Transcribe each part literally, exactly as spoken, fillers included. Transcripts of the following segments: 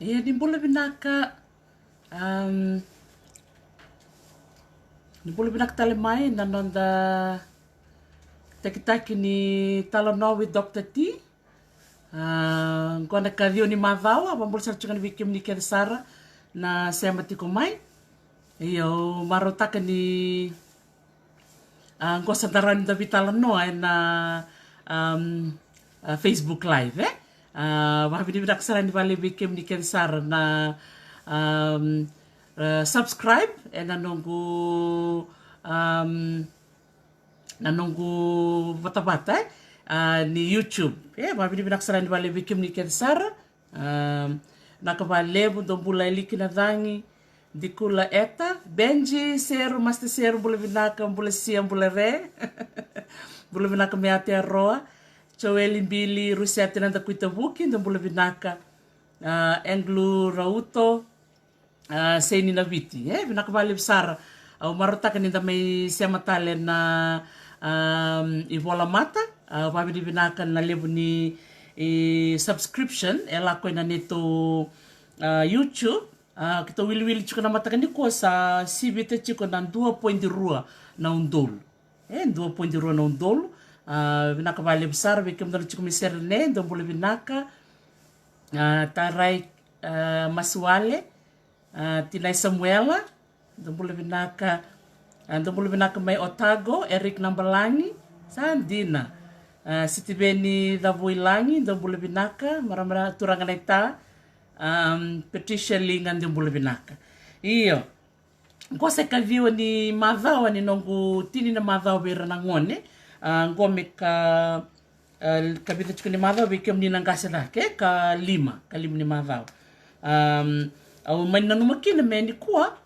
Ia ni bula vinaka. Am, ni bula vinaka tale mai na noda takitaki ni talanoa with Doctor T. A, qo na kaciwa ni macawa, vakabula sara tiko ga ni vei kemuni kece sara na sema tiko mai. Ia au marautaka ni a, qo sa da rawa ni da veitalanoa ena, am, a, Facebook Live, e? A, vakavinavinaka sara ni vale vei kemuni kece sara na, am, a, subscribe ena noqu, am, na noqu vatavata, e? A, ni YouTube, e? Vakavinavinaka sara ni vale vei kemuni kece sara. Am, naka valevu, dou bula Eliki na cagi, Dikula Eta, Benji, Seru, Master Seru, bula vinaka, bula Sia, bula Re. Bula vinaka me Aotearoa, Joeli Bili, Rusia Tinada Kuitavuki, dou bula vinaka. A, Englu Rauto, a, Seini Naviti, e, vinaka valevu sara. Au marautaka ni da mai sema tale na, am, ivola mata, a, vakavinavinaka na levu ni, e, subscription e lako ena neitou, a, YouTube. A, keitou wiliwili tiko na mataka nikua sa sivita tiko na dua point rua na udolu. E, dua point rua na udolu. A, vinaka valevu sara vei kemudou na tiko mai Serene, dou bula vinaka. A, Tarai, a, Masiwale, a, Tinai Samuela, dou bula vinaka. A, dou bula vinaka mai Otago, Eric Nabalagi, sa dina. A, Sitiveni Cavuilagi, dou bula vinaka, maramara turaga na ita. Am, Patricia Liga, dou bula vinaka. Io. Qo se kaciwa ni macawa ni noqu tini na macawa vei ira na gone. A, qo me ka, a, ka vica tiko ni macawa vei kemuni na qase cake, ka lima, ka lima ni macawa. Am, au mani nanuma kina me nikua,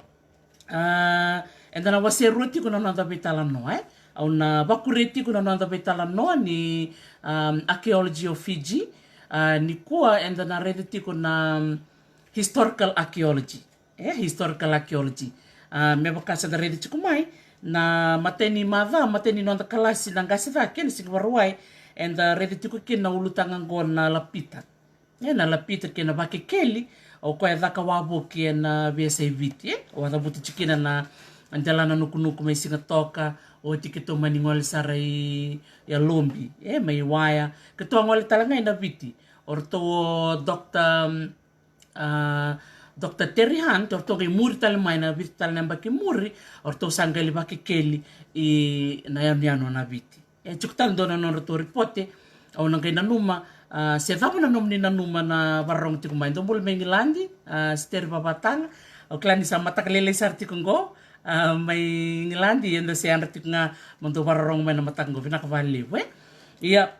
a, eda na wase rua tiko na noda veitalanoa, e? Au na vakuria tiko na noda veitalanoa ni, am, archaeology of Fiji. A, nikua eda na raica tiko na, am, historical archaeology. E, historical archaeology. A, me vaka sa da raica tiko mai, na matai ni macawa, matai ni noda kalasi na qase cake, na siga Vakarauwai, eda raica tiko kina na ulutaga qo na Lapita. E, na Lapita kei na Vakekeli, o koya e caka wavoki ena veiyasai Viti, e? O a cavuta tiko kina na delana nukunuku mai Sigatoka, oti keitou mani gole sara i Yalobi, e, mai Waya. Keitou a gole tale ga ina Viti. O ratou o Doctor, a, Doctor Terry Hunt, o ratou qai muri tale mai na vitu tale na yabaki muri, o ratou sa qai lai vakekeli i na yanuyanu o Naviti. E tiko tale dua na nodratou ripote, au na qai nanuma, a, se cava na nomuni nanuma na vakarorogo tiko mai. Dou bula mai Igiladi, a, Steri Vavataga, au kila ni sa mataka lailai sara tiko qo, a, mai Igiladi, eda se yadra tiko ga mo dou vakarorogo mai na mataka qo, vinaka vakalevu, e. Ia,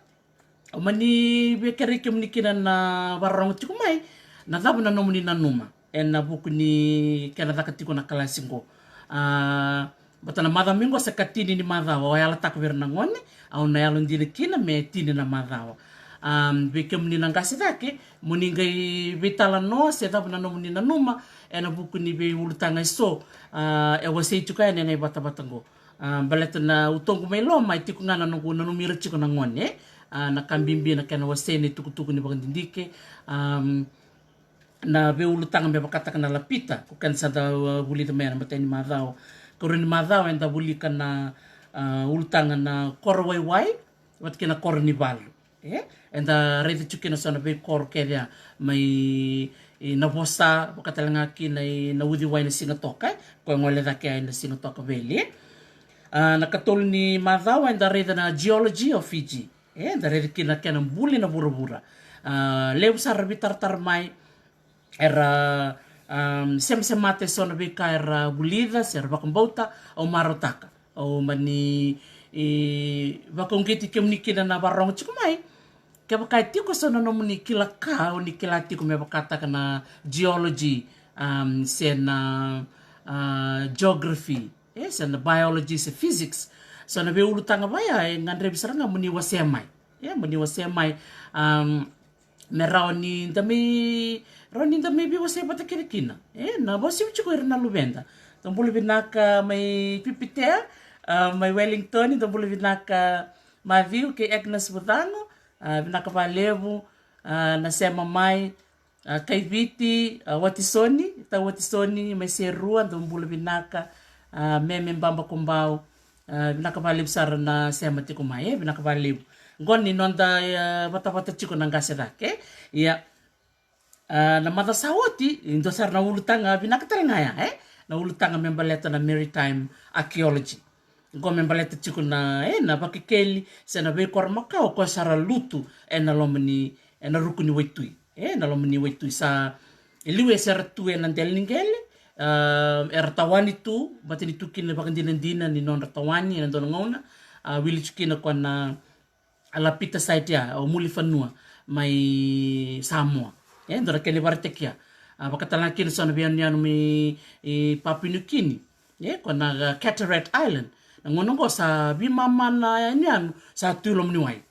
au mani via kerei kemuni kina na vakarorogo tiko mai, na cava na nomuni nanuma ena vuku ni kena caka tiko na kalasi qo. A, bata na macawa mai qo se ka tini ni macawa, au yalataka vei ira na gone, au na yalodina kina me tini na macawa. Am, vei kemuni na qase cake, mo ni qai veitalanoa se cava na nomuni nanuma ena vuku ni veiulutaga eso, a, e wasei tiko yani ena ivatavata qo. A, baleta na utoqu mai loma e tiko ga na noqu nanumi ira tiko na gone, e? A, na ka bibi na kena wasei na itukutuku ni vakadidike, am, na veiulutaga me vakataka na Lapita, ko keda sa da, a, vulica mai ena matai ni macawa. Ka rua ni macawa eda vulika na, a, ulutaga na koro waiwai vata kei na koro ni valu. E, eda raica tiko kina so na veikoro kece ya mai, e, Navosa, vaka tale ga kina i na uciwai na Sigatoka, e, ko e gole cake ya i na Sigatoka Valley. A, na katolu ni macawa eda raica na geology of Fiji. E, eda raica kina kena buli na vuravura. A, levu sara veitaratara mai, era, am, semasemata eso na veika era vulica se era vakabauta, au marautaka. Au mani, e, vakauqeti kemuni kina na vakarorogo tiko mai. Kevaka e tiko eso na nomuni kila ka, o ni kila tiko me vakataka na geology, am, se na, a, geography, e, se na biology, se physics. So na veiulutaga vaya, e gadrevi sara ga mo ni wasea mai. E, mo ni wasea mai. Am, me rawa ni da mai, rawa ni da mai veiwasei vata kece kina. E, na vasivi tiko ira na luveda. Dou bula vinaka mai Pipitea, a, mai Wellington, dou bula vinaka Matthew kei Agnes Vucago, a, vinaka valevu, a, na sema mai, A, kai Viti, a, Watisoni, tau Watisoni mai Serua, dou bula vinaka. A, Meme Baba Kubau, a, vinaka vakalevu sara na sema tiko mai, e, vinaka vakalevu. Qo ni noda, e, vatavata tiko na qase cake, e? Ia, a, na macawa sa oti, e dua sara na ulutaga vinaka tale ga ya, e? Na ulutaga me baleta na maritime archaeology. Qo me baleta tiko na, e, na vakekeli se na veikoro makawa, o koya sara lutu ena loma ni, ena ruku ni waitui. E, na loma ni waitui sa, e, liu e sera tu ena dela ni qele, a, era tawani tu, baleta ni tu kina vakadinadina ni nodra tawani ena dua na gauna, a, wili tu kina ko na, a, lapita site ya, o Mulifanua, mai Samoa. E, dua na kena ivaraitaki ya. A, vakatalega kina so na veiyanuyanu mai, e, Papua New Guinea. E, ko na, a, Cataract Island. Na gauna qo sa veimama na yanuyanu, sa tu i loma ni wai.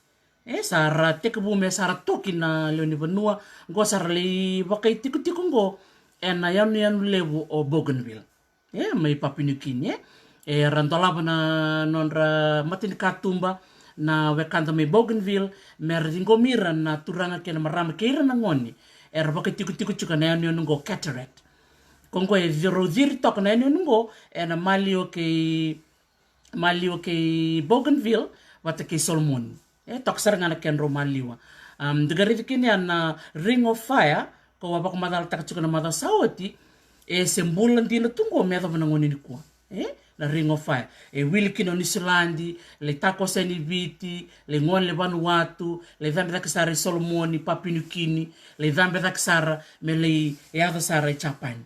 E, sa ra tekivu me sa ra toki na lewe ni vanua, qo sa ra lai vakaitikotiko qo ena yanuyanu levu o Bougainville. E, mai Papua New Guinea, e. E, ra dolava na nodra matanikatuba na wekada mai Bougainville, me ra ciqomi ira na turaga kei na marama kei ira na gone. Era vakaitikotiko tiko na yanuyanu qo Cataract. Ko qo e ci-, rau ciri toka na yanuyanu qo ena maliwa kei, maliwa kei Bougainville vata kei Solomoni. E toka sara ga na kedrau maliwa. Um, da qai raica kina ya na Ring of Fire, ko a vakamacalataka tiko na macawa sa oti, e se bula dina tu qo me yacova na gauna nikua. E, na Ring of Fire. E wili kina o Niusiladi, lai takoso yani Viti, lai gole Vanuatu, lai cabe cake sara i Solomoni, Papua New Guinea, lai cabe cake sara me lai yaco sara i Japani.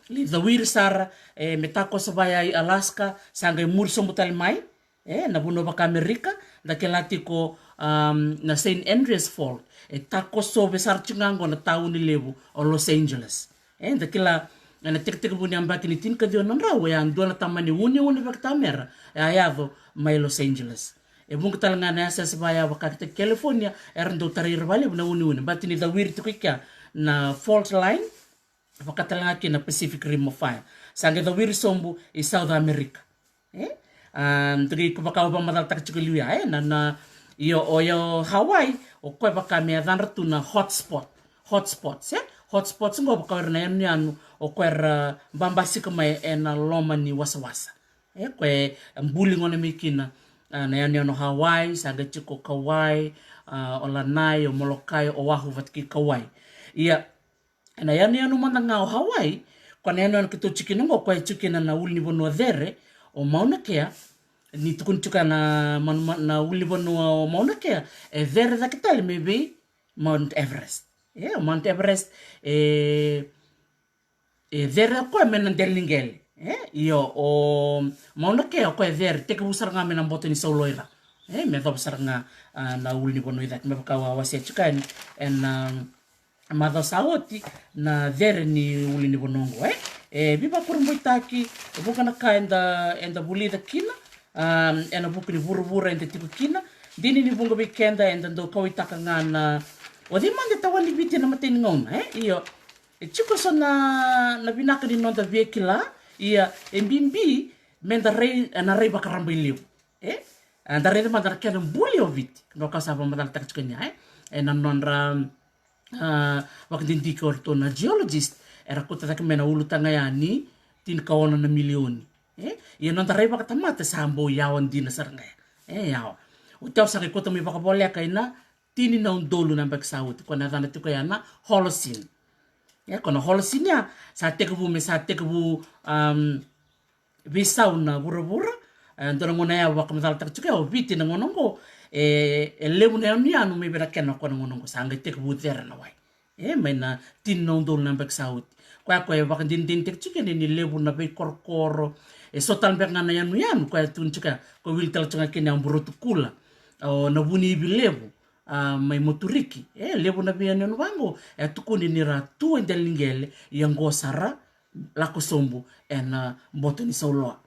Lai cawiri sara, e, me takoso vaya i Alaska, sa qai muri sobu tale mai, e, na vanua vaka Amerika, da kila tiko, um, na Saint Andreas Fault. E takoso vei sara tiko ga qo na tauni levu o Los Angeles. E, da kila, ena tekitekivu ni yabaki ni tinikaciwa na drau, e a dua na tamani uneune vakatamera e a yaco mai Los Angeles. E vuqa tale ga na yasayasa vaya vaka ki California, era dau tarai ira vakalevu na uneune. Baleta ni cawiri tiko i kea na fault line, vaka tale ga kina Pacific Rim of Fire. Sa qai cawiri sobu i South America. E? A, dua qai ko vaka au vakamacalataka tiko liu ya, e? Na, na, io, o, io Hawaii, o koya vaka me yacadra tu na hotspot. Hotspots, e? Hotspots qo vaka o ira na yanuyanu, o koya era babasika mai ena loma ni wasawasa. E, koya e buli gona mai kina, a, na yanuyanu Hawaii, sa qai tiko Kauai, a, o Lanai, o Molokai, o Oahu vata kei Kauai. Ia, ena yanuyanu mada ga o Hawaii, ko na yanuyanu keitou tiko kina qo, koya e tiko kina na ulunivanua cere o Mauna Kea, ni tukuni tiko na, ma-, na ulunivanua o Mauna Kea, e cere cake tale mai vei Mount Everest. E, o Mount Everest, e, e cere o koya mai na dela ni qele. E, io, o Mauna Kea o koya e cere, tekivu sara ga mai na boto ni sauloira. E, me yacova sara ga, a, na ulunivanua i cake, me vaka au a wasea tiko yani, ena, a, macawa sa oti na cere ni ulunivanua oqo, e. E, veivakurabuitaki, e vuqa na ka eda, eda vulica kina, a, ena vuku ni vuravura eda tiko kina, dina ni vuqa vei keda eda dau kauwaitaka ga na, o cei mada e tawani Viti ena imatai ni gauna, e? Io, e tiko so na, na vinaka ni noda via kila, ia, e bibi, meda rai, ena rai vakarabailevu. E? A, da raica mada na kena buli o Viti. Ka sa vakamacalataka tiko ni, e? Ena nodra, a, vakadidike o ratou na geologist, era kauta cake mai na ulutaga ya ni tinikaono na milioni. E? Ia noda rai vakatamata sa bau yawa dina sara ga ya. E, yawa. Oti au sa qai kauta mai vakavoleka ina tini na udolu na yabaki sa oti. Ko na yacana tiko ya na Holocene. E, ko na Holocene ya, sa tekivu me sa tekivu, um, veisau na vuravura. E, dua na gauna ya vakamacalataka tiko ya o Viti na gauna oqo, e, e levu na yanuyanu mai vei na kena ko na gauna oqo sa qai tekivu cere na wai. E, mai na tini na udolu na yabaki sa oti. Koya, koya e vakadinadinataki tiko kina ni levu na veikorokoro. E so tale beka ga na yanuyanu, koya tukuni tiko ya, ko wili tale tiko ga kina o Burotukula, o Navuniivilevu, a, mai Moturiki. E, levu na veiyanuyanu vaqo, e tukuni ni ra tu e dela ni qele, ia qo sa ra lako sobu ena boto ni sauloa.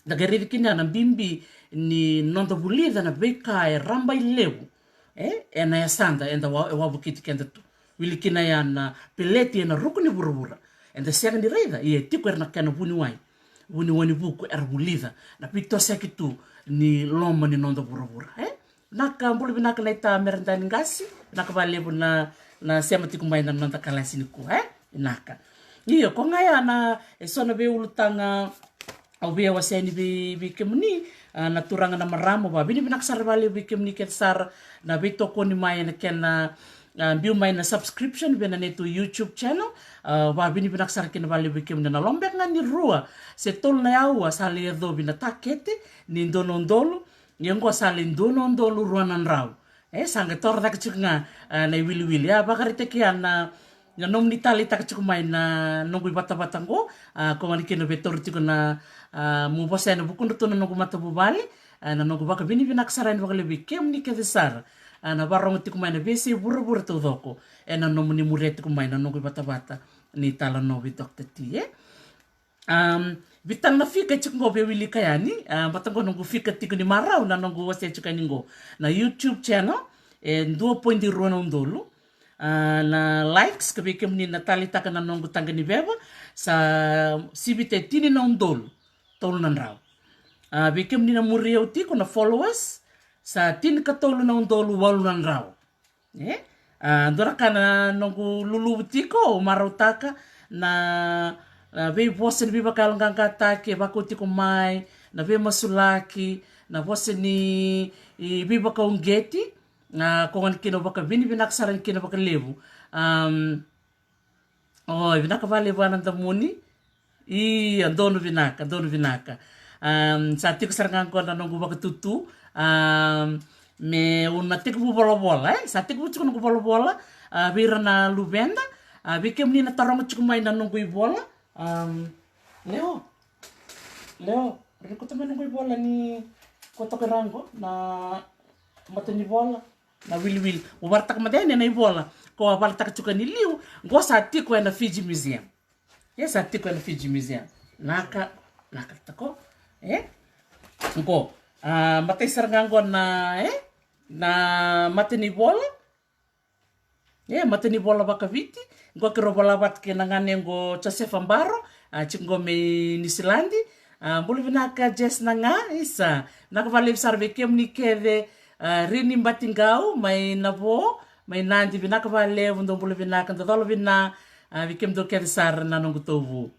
Da qai raici kina na bibi ni noda vulica na veika e rabailevu, e, ena yasada eda wa-, e wavokiti keda tu. Wili kina ya na peleti ena ruku ni vuravura. Eda sega ni raica, ia e tiko era na kena vuniwai. Vuniwai ni vuku era vulica na veitosoyaki tu ni loma ni noda vuravura, e? Vinaka, bula vinaka naita Meredani Qase, vinaka vakalevu na na sema tiko mai na noda kalasi nikua, e? Vinaka. Io, ko ga ya na e so na veiulutaga au via wasea yani vei, vei kemuni, a, na turaga na marama, vakavinavinaka sara vakalevu vei kemuni kece sara na veitokoni mai ena kena, a, biu mai na subscription vei na neitou YouTube channel. A, vakavinavinaka sara kina vakalevu vei kemuni na loma beka ga ni rua se tolu na aua sa lai yacovi na takete ni dua na udolu. Ia oqo sa lai dua na udolu rua na drau. E, sa qai toro cake tiko ga, a, na iwiliwili. A, vakaraitaki ya na, na nomuni taleitaka tiko mai na noqu ivatavata oqo, a, ko gani kina vei tauri tiko na, a, mo vosa ena vukudratou na noqu matavuvale, a, na noqu vakavinavinaka sara yani vakalevu vei kemuni kece sara, a, na varogo tiko mai na veiyasai vuravura taucoko, ena nomuni muria tiko mai na noqu ivatavata ni Talanoa vei Doctor T, e? Um, vica tale na fika e tiko qo via wilika yani, a, vata qo noqu fika tiko ni marau na noqu wasea tiko yani qo. Na YouTube channel, e dua poidi rua na udolu. A, na likes, ka vei kemuni na taleitaka na noqu taqa ni veva, sa sivita e tini na udolu tolu na drau. A, vei kemuni na muri au tiko na followers, sa tinikatolu na udolu walu na drau. E? A, dua na ka na noqu luluvu tiko, au marautaka na, na veivosa ni veivakayaloqaqataki e vakau tiko mai, na veimasulaki, na vosa ni, i, veivakauqeti, a, ko gani kina au vakavinavinaka sara yani kina vakalevu. Am, Oi, vinaka vakalevu Ana Damuni. Ia, donu vinaka, donu vinaka. Am, sa tiko sara ga qo na noqu vakatutu. Am, meu na tekivu volavola, e? Sa tekivu tiko noqu volavola, a, vei ira na luveda, a, vei kemuni na taroga tiko mai na noqu ivola. Am, Leo, Leo, rikuta mai noqu ivola ni ko toka i ra qo, na mata ni vola. Na wiliwili. Mo varataka mada yani na ivola ko a varataka tiko ni liu, qo sa tiko ena Fiji Museum. E, sa tiko ena Fiji Museum. Naka, naka tako. E? Qo. A, matai sara ga qo na, e? Na mata ni vola. E, mata ni vola vakaviti. Qo keirau vola vata kei na gane qo Josefa Baro. A, tiko qo mai Niusiladi. A, bula vinaka Jess na ga, isa. Vinaka vakalevu sara vei kemuni kece, a, Rini Batiqau, mai Navo, mai Nadi, vinaka vakalevu, dou bula vinaka, dou cola vina, a, vei kemudou kece sara na noqu tauvu.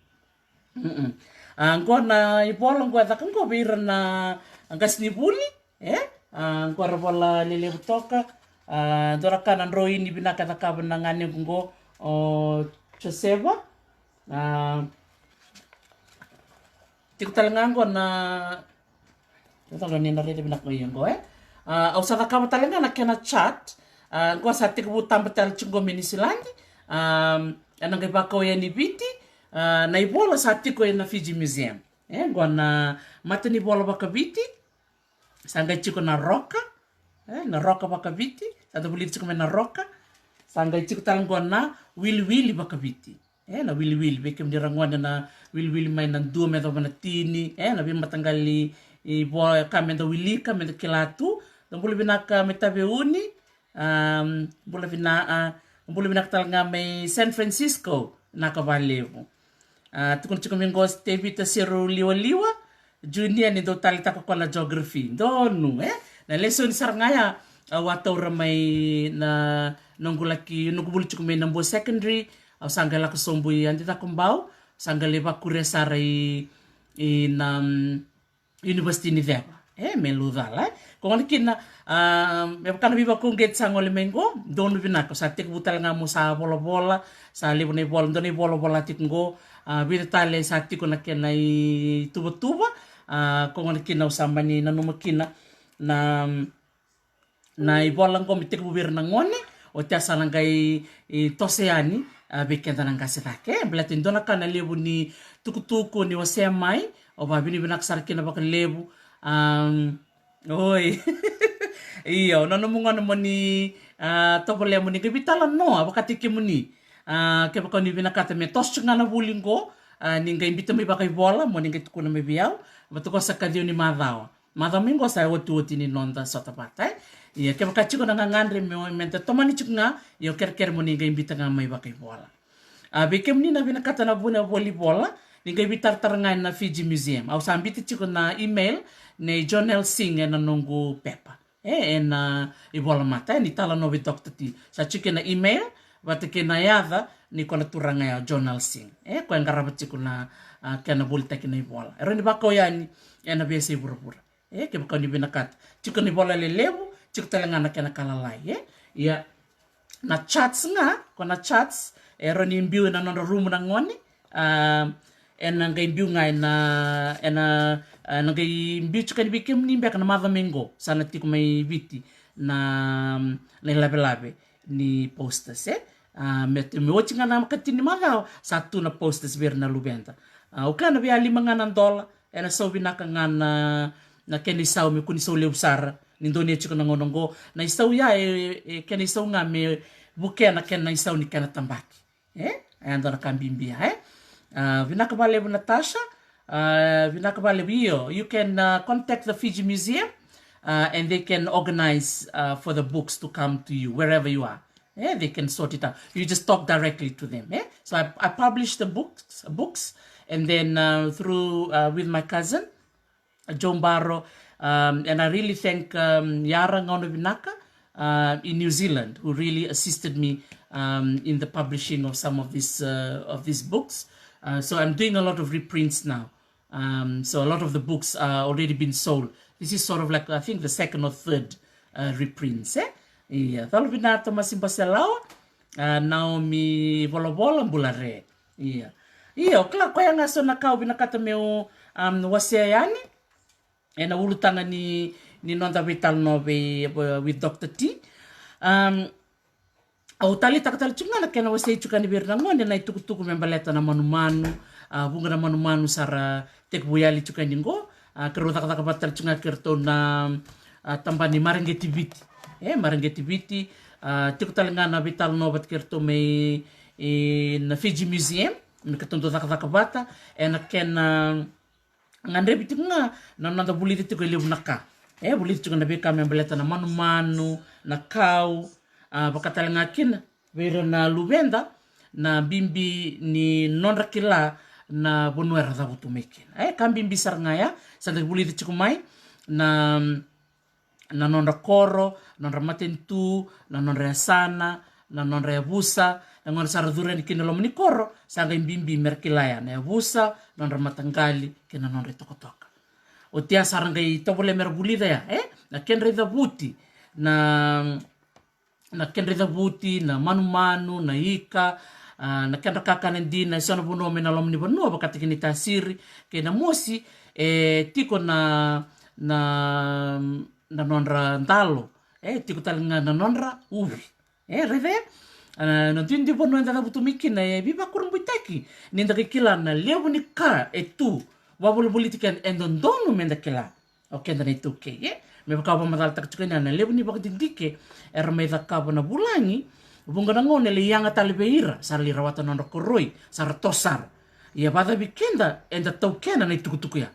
Mm-mm. A, qo na ivola qo e caka qo vei ira na qasenivuli, e? A, qo era vola lelevu toka, a, dua na ka na droini vinaka e cakava na ganequ qo, o Joseva, a, Tiko tale ga qo na, e cala ni na raica vinaka qo, ia qo, e? A, au sa cakava tale ga na kena chart. A, qo sa tekivu taba tale tiko qo mai Niusiladi. A, ena qai vakau yani Viti. A, na ivola sa tiko ena Fiji Museum. E, qo na mata ni vola vakaviti. Sa qai tiko na roka. E, na roka vakaviti. Sa da vulica tiko mai na roka. Sa qai tiko tale qo na wiliwili vakaviti. E, na wiliwili, vei kemuni ra gone na wiliwili mai na dua me yacova na tini, e, na veimataqali, i vo, ka me da wilika, me da kila tu. Da bula vinaka mai Taveuni, am, bula vina, a, bula vinaka tale ga mai San Francisco, naka vakalevu. A, tukuna tiko mai qo Tevita Seru Liwaliwa, Junior ni dau taleitaka koya na geography. Donu, e? Na lesoni sara ga ya, au a taura mai na noqu laki, noqu vuli tiko mai Nabua Secondary, au sa qai lako sobu i Adi Cakobau, sa qai lai vakuria sara i, i na, mm, University ni Ceva. E, me Lucala, e? Ko gona kina, a, me vaka na veivakauqeti sa gole mai qo, donu vinaka, sa tekivu tale ga mo sa volavola, sa levu na ivola, dua na ivola vola tiko qo, a, vica tale sa tiko na kena ituvatuva, a, ko gona kina au sa mani nanuma kina na, na ivola qo me tekivu vei ira na gone, oti a sa na qai, e, toso yani, a, vei keda na qase cake. E, baleta e dua na ka na levu ni tukutuku ni wasea mai, au vakavinavinaka sara kina vakalevu, a, Oi. Io, na nomu gauna mo ni, a, tovolea mo ni qai veitalanoa vakataki kemuni. A, kevaka o ni vinakata me toso tiko ga na vuli qo, a, ni qai biuta mai vakaivola mo ni qai tukuna mai vei au. Vata qo sa ka ciwa ni macawa. Macawa mai qo sa otioti ni noda sota vata, e? Ia, kevaka tiko na gagadre me, me da tomani tiko ga, ia au kerekere mo ni qai biuta ga mai vakaivola. A, vei kemuni na vinakata na vuna voli vola, ni qai veitaratara ga ena Fiji Museum. Au sa biuta tiko na email nei Jonel Singh ena noqu pepa. E, ena ivola mata, e, ni Talanoa vei Doctor T. Sa tiko ena email, Vata kei na yaca ni ko na turaga ya o John Alsing. E, ko e qarava tiko na, a, kena volitaki na ivola. E rawa ni vakau yani ena veiyasai vuravura. E, kevaka ni vinakata. Tiko na ivola lelevu, tiko tale ga na kena ka lalai, e. Ia, na charts ga, ko na charts, e rawa ni biu ena nodra rumu na gone, a, ena qai biu ga ena, ena, a, na qai biu tiko yani vei kemuni beka na macawa mai qo, sa na tiko mai Viti na, na ilavelave ni posters, e. A, me, me oti ga na katini macawa, sa tu na posters vei ira na luveda. A, au kila na via lima ga na dola, ena sau vinaka ga na, na kena isau, me kua ni sau levu sara, ni donuya tiko na gauna qo. Na isau ya, e, e kena isau ga me vukea na kena isau ni kena tabaki. E? E dua na ka bibi ya, e? A, vinaka vakalevu Natasha, a, vinaka vakalevu. Io, you can, uh, contact the Fiji Museum, uh, and they can organize, uh, for the books to come to you, wherever you are. Yeah, they can sort it out. You just talk directly to them. Eh? So I, I publish the books, books, and then, uh, through, uh, with my cousin, uh, Joan Barrow, um, and I really thank, um, Yara Gauna Vinaka, uh, in New Zealand, who really assisted me, um, in the publishing of some of this, uh, of these books. Uh, so I'm doing a lot of reprints now. Um, so a lot of the books are already been sold. This is sort of like, I think, the second or third, uh, reprints, eh? Ia, calo vinaka Tomasi Baselawa, uh, Naomi Volavola, bula re. Ia. Ia, o kila koya ga so na ka au vinakata meu, um, wasea yani ena ulutaga ni, ni noda veitalanoa vei, with Doctor T. Um, Au taleitaka tale tiko ga na kena wasei tiko yani vei ira na gone na itukutuku me baleta na manumanu, a, vuqa na manumanu sa ra tekivu yali tiko yani qo, a, keirau cakacaka vata tale tiko ga kei iratou na, a, tabana ni Mareqeti Viti. E, Mareqeti Viti, a, tiko tale ga na veitalanoa vata kei iratou mai, e, na Fiji Museum, me keitou dau cakacaka vata, ena kena, a, gadrevi tiko ga na noda vulica tiko e levu na ka. E, vulica tiko na veika me baleta na manumanu, na kau, a, vaka tale ga kina vei ira na luveda, na bibi ni nodra kila na vanua era cavutu mai kina. E, ka bibi sara ga ya, sa da vulica tiko mai na na nodra koro, nodra matanitu, na nodra yasana, na nodra yavusa, na gauna sa ra curu yani kina loma ni koro, sa qai bibi me ra kila ya na yavusa, nodra mataqali, kei na nodra itokatoka. Oti ya sa ra qai tovolea me ra vulica ya, e? Na kedra icavuti, na, na kedra icavuti, na manumanu, na ika, a, na kedra kakana dina, e so na vanua mai na loma ni vanua, vakataki na itasiri, kei na mosi, e tiko na, na, na nodra dalo, e tiko tale ga na nodra uvi. E, raica ya? A, na duidui vanua eda cavutu mai kina, e veivakurabuitaki ni da qai kila na levu ni ka e tu, vavolivoliti keda, e dodonu me da kila o keda na iTaukei, e? Me vaka au vakamacalataka tiko yani, na levu ni vakadidike era mai cakava na vulagi, vuqa na gauna e lai yaga tale vei ira, sa ra lai rawata na nodra koroi, sa ra toso sara. Ia vakacavi keda eda taukena na itukutuku ya.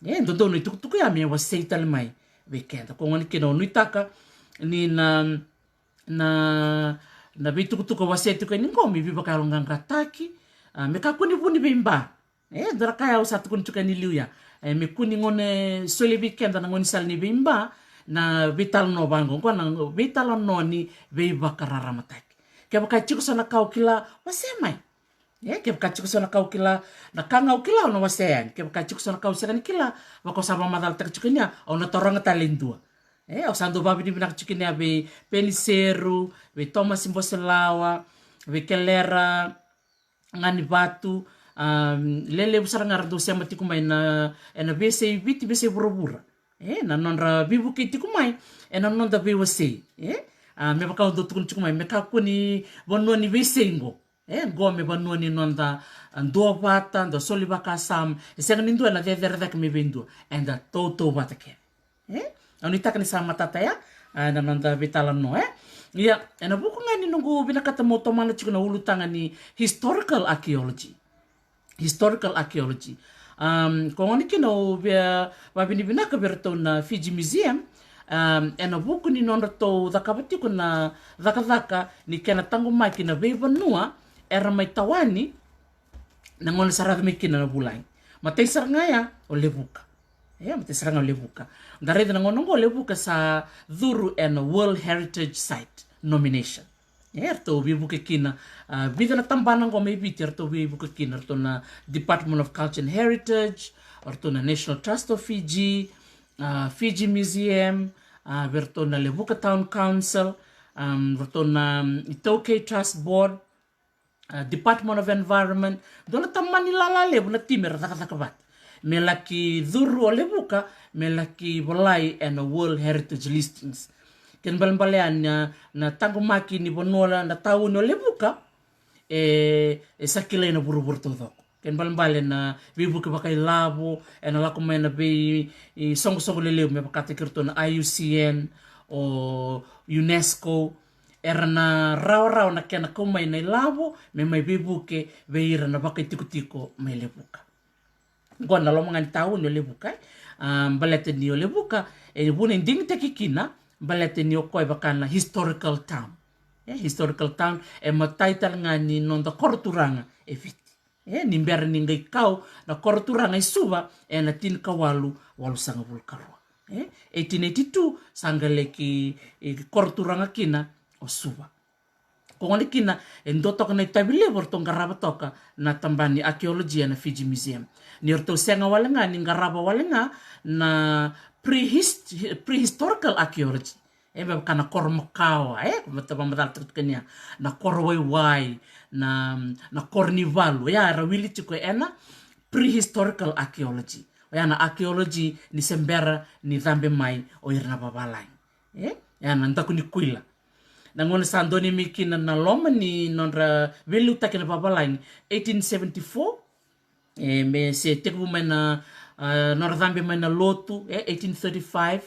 E dodonu na itukutuku ya me wasei tale mai vei keda. Ko gona kina au nuitaka ni na, na, na veitukutuku au wasea tiko yani qo me veivakayaloqaqataki, a, me kakua ni vu ni veiba. E dua na ka ya au sa tukuna tiko yani liu ya. E, me kua ni gone soli vei keda na gone sala ni veiba na veitalanoa vaqo, qo na veitalanoa ni veivakararamataki. Kevaka e tiko so na ka au kila, wasea mai. E, kevaka tiko so na ka au kila, na ka ga au kila, au na wasea yani. Kevaka tiko so na ka au sega ni kila, vaka au sa vakamacalataka tiko yani ya, au na taroga tale e dua. E, au sa dau vakavinavinaka tiko yani ya vei Peniseru, vei Tomasi Boselawa, vei Kelera Ganivatu, a, lelevu sara ga ra dau sema tiko mai na, ena veiyasai Viti, veiyasai vuravura. E, na nodra veivukei tiko mai ena noda veiwasei. E, a, me vaka au dau tukuna tiko mai, me kakua ni vanua ni veisei qo. E, qo me vanua ni noda, a, duavata, da soli vakasama. E sega ni dua ena cecere cake mai vei dua. Eda tautauvata kece. E, au nuitaka ni sa matata ya, a, ena noda veitalanoa, e. Ia, ena vuku ga ni noqu vinakata meu tomana tiko na ulutaga ni historical archaeology. Historical archaeology. Um, ko gona kina au via, vakavinavinaka vei iratou na Fiji Museum, um, ena vuku ni nodratou cakava tiko na cakacaka ni kena taqomaki na veivanua era mai tawani na gauna sa ra yaco mai kina na vulagi. Matai sara ga ya o Levuka. E, matai sara ga o Levuka. Da raica na gauna qo o Levuka sa curu ena World Heritage Site nomination. E ratou veivuke kina, a, vica na tabana qo mai Viti eratou veivuke kina, ratou na Department of Culture and Heritage, ratou na National Trust of Fiji, a, Fiji Museum, a, vei ratou na Levuka Town Council, um, ratou na, um, ITaukei Trust Board, a, Department of Environment. Dua na tamani lala levu na timi era cakacaka vata me laki curu o Levuka me laki volai ena World Heritage Listings. Kena balebale ya na, na taqomaki ni vanua na tauni o Levuka e, e sa kilai na vuravura taucoko. Kena balebale na veivuke vakailavo ena lako mai na vei, i, soqosoqo lelevu me vakataki ratou na I U C N, o UNESCO, era na rawarawa na kena kau mai na ilavo me mai veivuke vei ira na vakaitikotiko mai Levuka. Qo na loma ga ni tauni o Levuka, e. A, baleta ni o Levuka e vuna e digitaki kina baleta ni o koya e vaka na historical town. E, historical town, e matai tale ga ni noda koro turaga e Viti. E, ni bera ni qai kau na koro turaga e Suva ena tinikawalu walusagavulu karua. E, eighteen eighty-two sa qai laki, e, koro turaga kina o Suva. Ko gona kina e dua toka na itavi levu eratou qarava toka na tabana ni archaeology ena Fiji Museum. Ni ratou sega wale ga ni qarava wale ga na prehist-, prehistorical archaeology. E, me vaka na koro makawa, e, me ta vamacala tiko tiko nia, na koro waiwai, na, na koro ni valu. Ia, era wili tiko ena prehistorical archaeology. Ia, na archaeology ni se bera ni cabe mai o ira na vavalagi. E, ia, na daku ni kuila. Na gauna sa donuya mai kina na loma ni nodra veiliutaki na vavalagi, eighteen seventy-four, e, me se tekivu mai na, a, nodra cabe mai na lotu, e, eighteen thirty-five,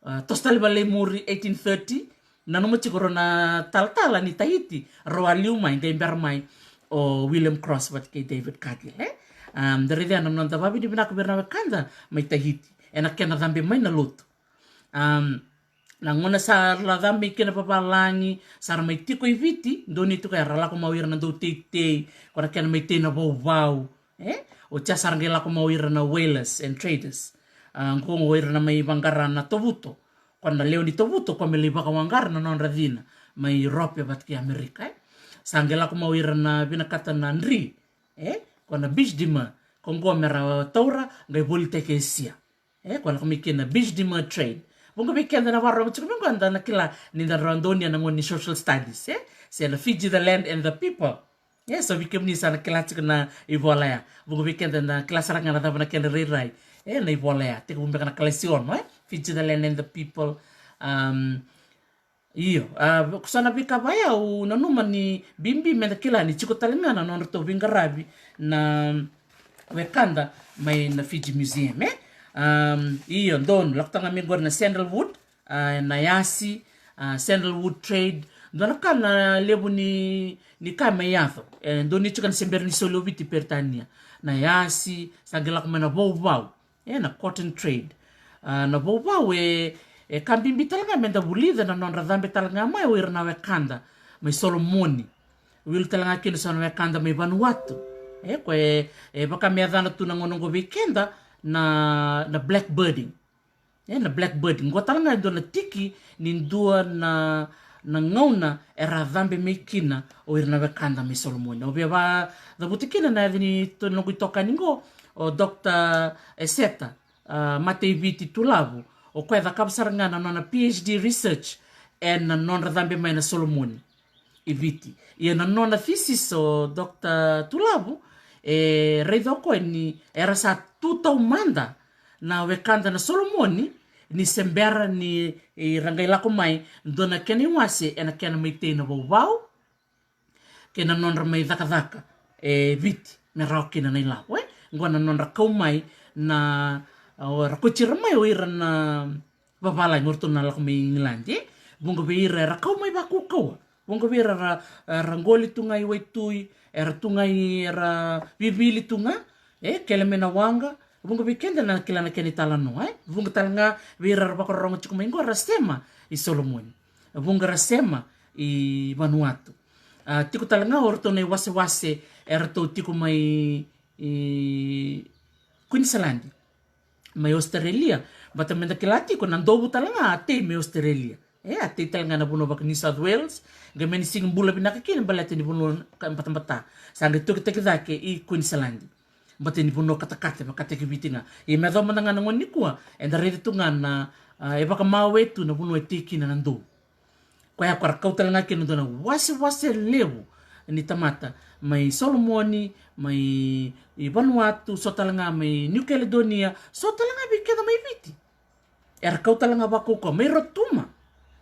a, toso tale vale i muri, eighteen thirty, nanuma tiko rau na talatala ni Tahiti, rau a liu mai, qai bera mai o William Cross vata kei David Cargill, e. A, da raica na noda vavinavinaka vei ira na wekada mai Tahiti ena kena cabe mai na lotu. A, na gauna sa ra cabe mai kina vavalagi, sa ra mai tiko i Viti, donuya tiko era lako mai o ira na dauteitei, ko na kena mai tei na vauvau, e? Oti ya sa ra qai lako mai o ira na whalers and traders. A, qo o ira na mai vaqara na tovuto, ko na lewe ni tovuto, ko me lai vakawaqara na nodra cina mai Europe vata kei Amerika, e? Sa qai lako mai o ira na vinakata na dri, e? Ko na bijdima, ko qo me ra taura, qai volitaki Esia. E, ko lako mai kina bijdima trade. Vuqa vei keda na vakarorogo tiko mai qo da na kila ni da rawa donuya na gauna ni social studies, e? Se na Fiji, the land and the people. E, so vei kemuni sa na kila tiko na ivola ya. Vuqa vei keda na kila sara ga na cava na kena rairai. E, na ivola ya. Tekivu beka na kalasi ono, e? Fiji, the land and the people. Um, Io, a, so na veika vaya au nanuma ni bibi meda kila ni tiko tale ga na nodratou veiqaravi na wekada mai na Fiji Museum, e? Am, io, donu, lako tale ga mai qori na sandalwood, a, na yasi, a, sandalwood trade, dua na ka na levu ni, ni ka mai yaco. E, donu tiko na se bera ni soli o Viti Peritania. Na yasi, sa qai lako mai na vauvau. E, na cotton trade. A, na vauvau e, e ka bibi tale ga meda vulica na nodra cabe tale ga mai o ira na wekada mai Solomoni. Wili tale ga kina so na wekada mai Vanuatu. E, ko e, e vaka me yacana tu na gauna oqo vei keda na, na blackbirding. E, na blackbirding. Qo tale ga e dua na tiki ni dua na, na gauna era cabe mai kina o ira na wekada mai Solomoni. Au via vacavuta kina na yaca ni to-, noqu itokani qo, o Doctor Eseta, a, Mateiviti Tulavu, o koya e cakava sara ga na nona PhD research ena nodra cabe mai na Solomoni i Viti. Ia na nona thesis o Doctor Tulavu, e raica o koya ni era sa tu taumada na wekada na Solomoni ni se bera ni, e, ra qai lako mai, dua na kena iwase ena kena mai tei na vauvau, kei na nodra mai cakacaka e Viti me rawa kina na ilavo, e? Qo na nodra kau mai na, o, ra kauti ira mai o ira na vavalagi o ratou na lako mai Igiladi, e? Vuqa vei ira era kau mai vakaukauwa, vuqa vei ira era, era qoli tu ga i waitui, era tu ga i, era vivili tu ga, e, kele mai na waqa. Vuqa vei keda na kila na kena italanoa, e? Vuqa tale ga vei ira era vakarorogo tiko mai qo era sema i Solomoni. Vuqa ra sema i Vanuatu. A, tiko tale ga o ratou na iwasewase e ratou tiko mai i Queensland, mai Australia. Vata meda kila tiko na dovu tale ga a tei mai Australia. E a tei tale ga na vanua vaka New South Wales, qai mani sigi bula vinaka kina baleta ni vanua ka batabata. Sa qai tokitaki cake i Queensland, baleta ni vanua katakata, vakataki Viti ga. Ia me yacova mada ga na gauna nikua, eda raica tu ga na, a, e vakamawe tu na vanua e tei kina na dou. Koya ko ra kau tale ga kina dua na wasewase levu ni tamata mai Solomoni, mai i Vanuatu, so tale ga mai New Caledonia, so tale ga vei keda mai Viti. Era kau tale ga vakaukauwa mai Rotuma.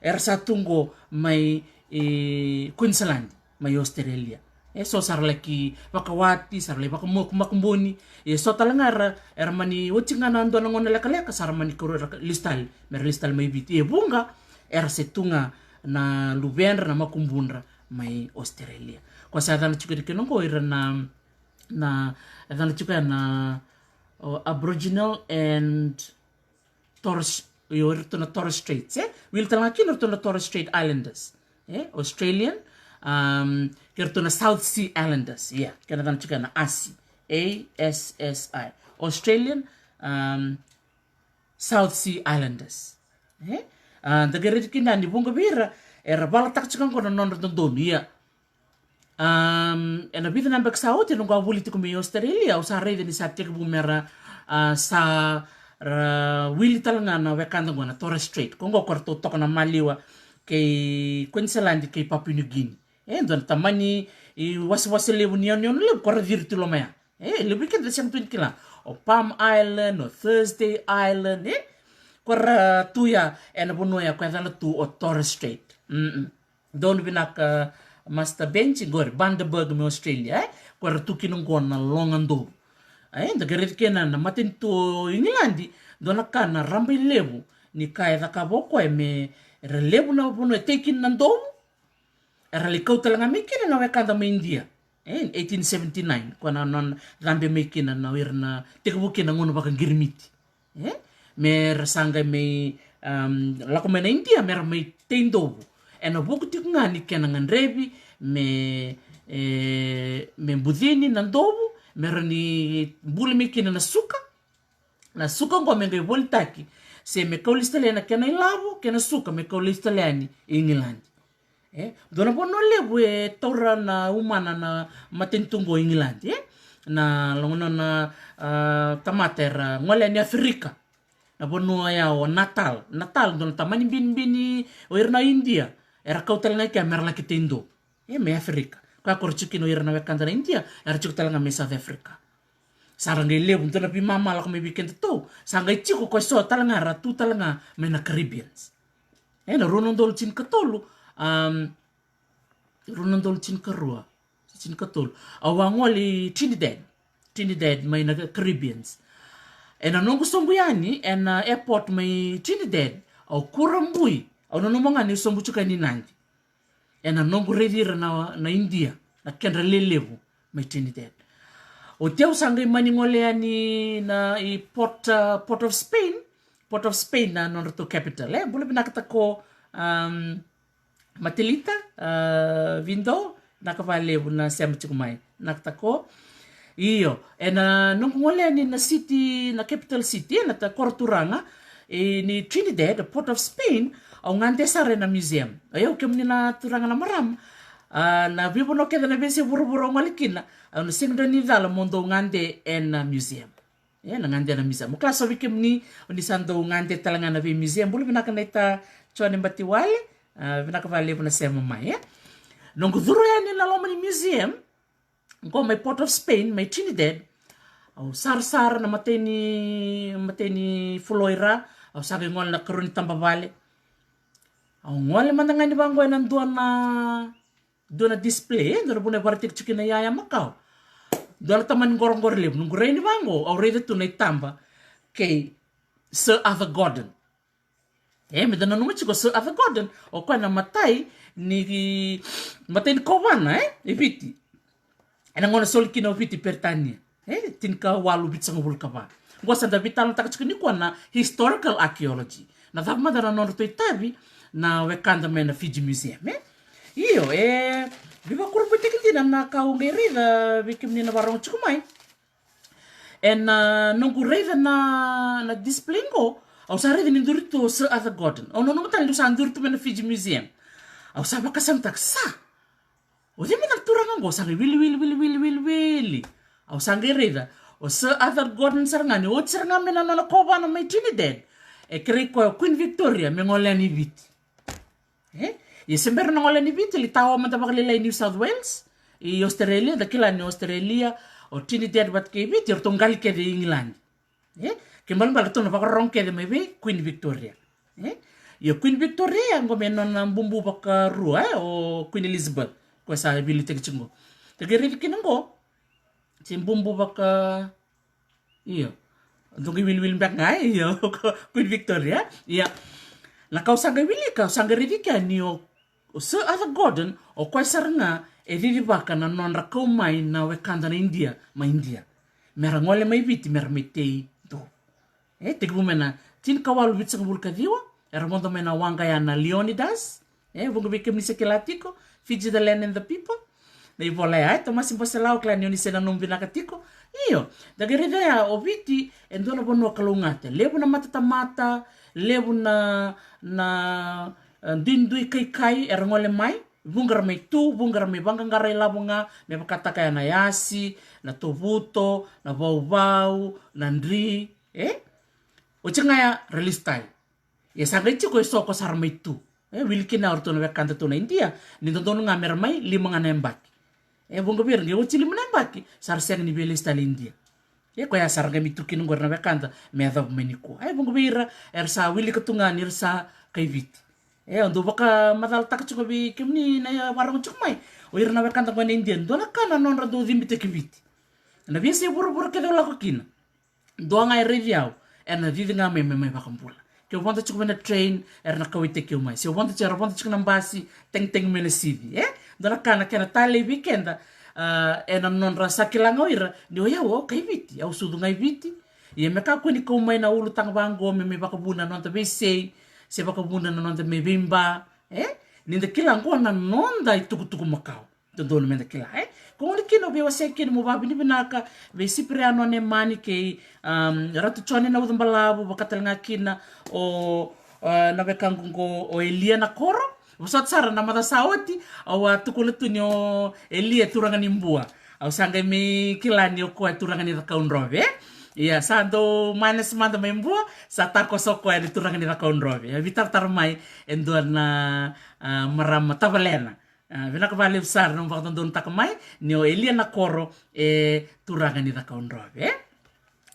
Era sa tu qo mai, e, Queensland, mai Australia. E so sa ra laki vakawati, sa ra laki vakamoku makubuni. E so tale ga era, era mani oti ga na dua na gauna lekaleka, sa ra mani koro era lesu tale, me ra lesu tale mai Viti. E vuqa era se tu ga na luvedra, na makubudra mai Australia. Ko sa yacana tiko kina qo ira na, na, yacana tiko ya na, o, Aboriginal and Torres, io, iratou na Torres Straits, e? Wili tale ga kina iratou na Torres Strait Islanders, e? Australian, um, kei iratou na South Sea Islanders, ia, kena yacana tiko na ASSI, A S S I, Australian, um, South Sea Islanders, e? A, da qai raica kina ni vuqa vei ira era valataka tiko qo na nodra dodonu, ia. Um, ena vica na beka sa oti, ena noqu a vuli tiko mai Australia, au sa raica ni sa tekivu me ra, a, sa ra wili tale ga na wekada qo na Torres Strait. Ko qo ko ratou toka na maliwa kei Queensland kei Papua New Guinea. E dua na tamani, e, wasewase levu ni yanuyanu levu ko ra ciri tu loma ya. E levu vei keda sega tu ni kila. O Palm Island, o Thursday Island, e? Ko ra tu ya ena vanua ya ko yacana tu o Torres Strait. Mm-mm. Donu vinaka, Master Benji, qori Bundaberg mai Australia, e? Ko ra tu kina qo na loga dou. E, da qai raica kina na matanitu o Igiladi, dua na ka na rabailevu ni ka e cakava o koya me ra levu na vanua e tei kina na dou. Era lai kau tale ga mai kina na wekada mai India. E, eighteen seventy-nine, ko na nona cabe mai kina na ira na tekivu kina na gauna vakaqirimiti. E? Me ra sa qai mai, um, lako mai na India, me ra mai tei dovu. Ena vuku tiko ga ni kena gadrevi me, e, me bucini na dovu, me ra ni buli mai kina na suka. Na suka qo me qai volitaki, se me kau lesu tale na kena ilavo, kena suka me kau lesu tale yani i Igiladi. E, dua na vanua levu e taura na umana na matanitu qo i Igiladi, e? Na logona na, a, tamata era gole yani Aferika. Na vanua ya o Natal. Natal, dua na tamani binibini o ira na India. Era kau tale ga i kea me ra laki tei dovu. E, mai Aferika. Koya ko ra tiko kina o ira na wekada na India, era tiko tale ga mai South Africa. Sa ra qai levu, dua na veimama lako mai vei kedatou. Sa qai tiko ko eso tale ga, ra tu tale ga mai na Caribbeans. E, na rua na udolu tinikatolu, um, rua na udolu tinikarua, tinikatolu. Au a gole i Trinidad. Trinidad mai na Caribbeans. Ena noqu sobu yani ena airport mai Trinidad, au kurabui, au nanuma ga niu sobu tiko yani Nadi. Ena noqu raici ira na, na India, na kedra lelevu mai Trinidad. Oti au sa qai mani gole yani na i Port, uh, Port of Spain. Port of Spain na nodratou capital, e? Bula vinaka tako, um, Matelita, uh, Vido, vinaka vakalevu na sema tiko mai. Vinaka tako. Io, ena noqu gole yani na city, na capital city, ena ta koro turaga, e, ni Trinidad, Port of Spain, au gade sara ena museum. Io, kemuni na turaga na marama, a, na veivanua kece na veiyasai vuravura au gole kina, au na sega ni cala mo dou gade ena museum. E, na gade ena museum. Mo kila so vei kemuni, o ni sa dou gade tale ga na vei museum. Bula vinaka na ita Jone Batiwale, a, vinaka vakalevu na sema mai, e. Noqu curu yani na loma ni museum, qo mai Port of Spain, mai Trinidad, au sarasara na matai ni, matai ni floor i ra, au sa qai gole na karua ni taba vale. Au gole mada ga ni vaqo ena dua na, dua na display, e, dua na vanua e varataki tiko kina iyaya makawa. Dua na tamani qoroqoro levu, noqu rai ni vaqo, au raica tu na itaba kei Sir Arthur Gordon. E, meda nanuma tiko Sir Arthur Gordon, o koya na matai ni, matai ni kovana, e, e Viti. Ena gauna soli kina o Viti Peritania. E, tinikawalu vitusagavulu ka va. Qo sa da veitalanoataka tiko nikua na historical archaeology. Na cava mada na nodratou itavi na wekada mai na Fiji Museum, e? Io, e, veivakurabuitaki dina na ka au qai raica vei kemuni na vakarorogo tiko mai. Ena, a, noqu raica na, na display qo, Au sa raica ni duri tu o Sir Arthur Gordon. Au nanuma tale niu sa duri tu mai na Fiji Museum. Au sa vakasamataka, sa, o cei mada na turaga oqo? Sa qai wili, wili, wili, wili, wili, wili. Au sa qai raica o Sir Arthur Gordon sara ga, ni oti sara ga mai na nona kovana mai Trinidad, e kerei koya o Queen Victoria me gole yani i Viti. E? Ia se bera na gole yani i Viti, lai tawa mada vakalailai i New South Wales, i Australia. Da kila ni Australia, o Trinidad vata kei Viti, eratou qali kece i Igiladi. E? Kena ibalebale ratou na vakarorogo kece mai vei Queen Victoria. E? Ia Queen Victoria, qo me nona bubu vakarua, e, o Queen Elizabeth, koya sa veiliutaki tiko qo. Da qai raici kina qo, se bubu vaka, io, dou qai wiliwili beka ga, e? Io, Queen Victoria. Ia, na ka au sa qai wilika, au sa qai raici kea ni o, o Sir Arthur Gordon, o koya sara ga e cicivaka na nodra kau mai na wekada na Idia, mai Idia, mera gole mai Viti, mera mai tei dou. E, tekivu mai na tinikawalu vitusagavulu ka ciwa, era vodo mai na waqa ya na Leonidas. E, vuqa vei kemuni sa kila tiko, Fiji, the Land and the People. Na ivola ya, e, Tomasi Boselau, kila ni o ni se nanuma vinaka tiko. Io, da qai raica ya, o Viti e dua na vanua kalougata. Levu na matatamata, levu na, na, e, duidui kaikai era gole mai. Vuqa ra mai tu, vuqa ra mai vaqaqara ilavo ga, me vakataka ya na yasi, na tovuto, na vauvau, na dri. E? Oti ga ya ra lesu tale. Ia sa qai tiko eso ko sa ra mai tu. E, wili kina o ratou na wekada tu na Idia, ni dodonu ga mera mai lima ga na yabaki. E, vuqa vei ira qai oti lima na yabaki, sa ra sega ni via lesu tale i Idia. E, koya sa ra qai mai tu kina qori na wekada me yacova mai nikua. E, vuqa vei ira era sa wilika tu ga ni ra sa kai Viti. E, au dau vakamacalataka tiko vei kemuni na vakarorogo tiko mai, o ira na wekada qo na Idia, dua na ka na nodra dau cibitaki Viti. Na veiyasai vuravura kece au lako kina, dua ga e raici au, ena cici ga mai, mai, mai vakabula. Ke au vodo tiko mai na train, era na kauwaitaki au mai. Se au vodo tiko, era vodo tiko na basi, tagitagi mai na sici, e? Dua na ka na kena talei vei keda, a, ena nodra sa kila ga o ira ni o yau au kai Viti, au sucu ga i Viti. Ia me kakua ni kau mai na ulutaga vaqo me mai vakavuna na noda veisei, se vakavuna na noda mai veiba, e? Ni da kila qo na noda itukutuku makawa. Dodonu meda kila, e? Ko gona kina au via wasea kina meu vakavinavinaka vei Sipiriano Nemani kei, um, Ratu Jone Naucabalavu, vaka tale ga kina o, uh, na wekaqu qo o Elia Nakoro. Vosota sara na macawa sa oti, au a tukuna tu ni o Elia e turaga ni Bua. Au sa qai mai kila ni o koya e turaga ni Cakaudrove, e? Ia, sa dau minus mada mai Bua, sa takoso o koya ni turaga ni Cakaudrove. A veitaratara mai e dua na, a, marama tavalena. A, vinaka vakalevu sara na nomu vakadodonutaka mai ni o Elia Nakoro e turaga ni Cakaudrove, e?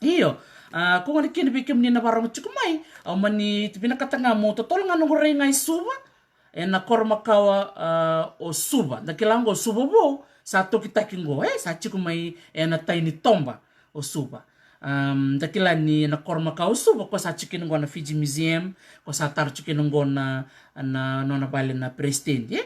Io, a, ko gona kina vei kemuni na vakarorogo tiko mai, au mani vinakata ga meu totolo ga noqu rai ga i Suva, ena koro makawa, a, o Suva. Da kila qo o Suva Vou, sa tokitaki qo, e, sa tiko mai ena tai ni toba o Suva. Um, da kila ni na koro makawa o Suva, ko sa tiko kina qo na Fiji Museum, ko sa tara tiko kina qo na, na nona vale na peresitedi, e?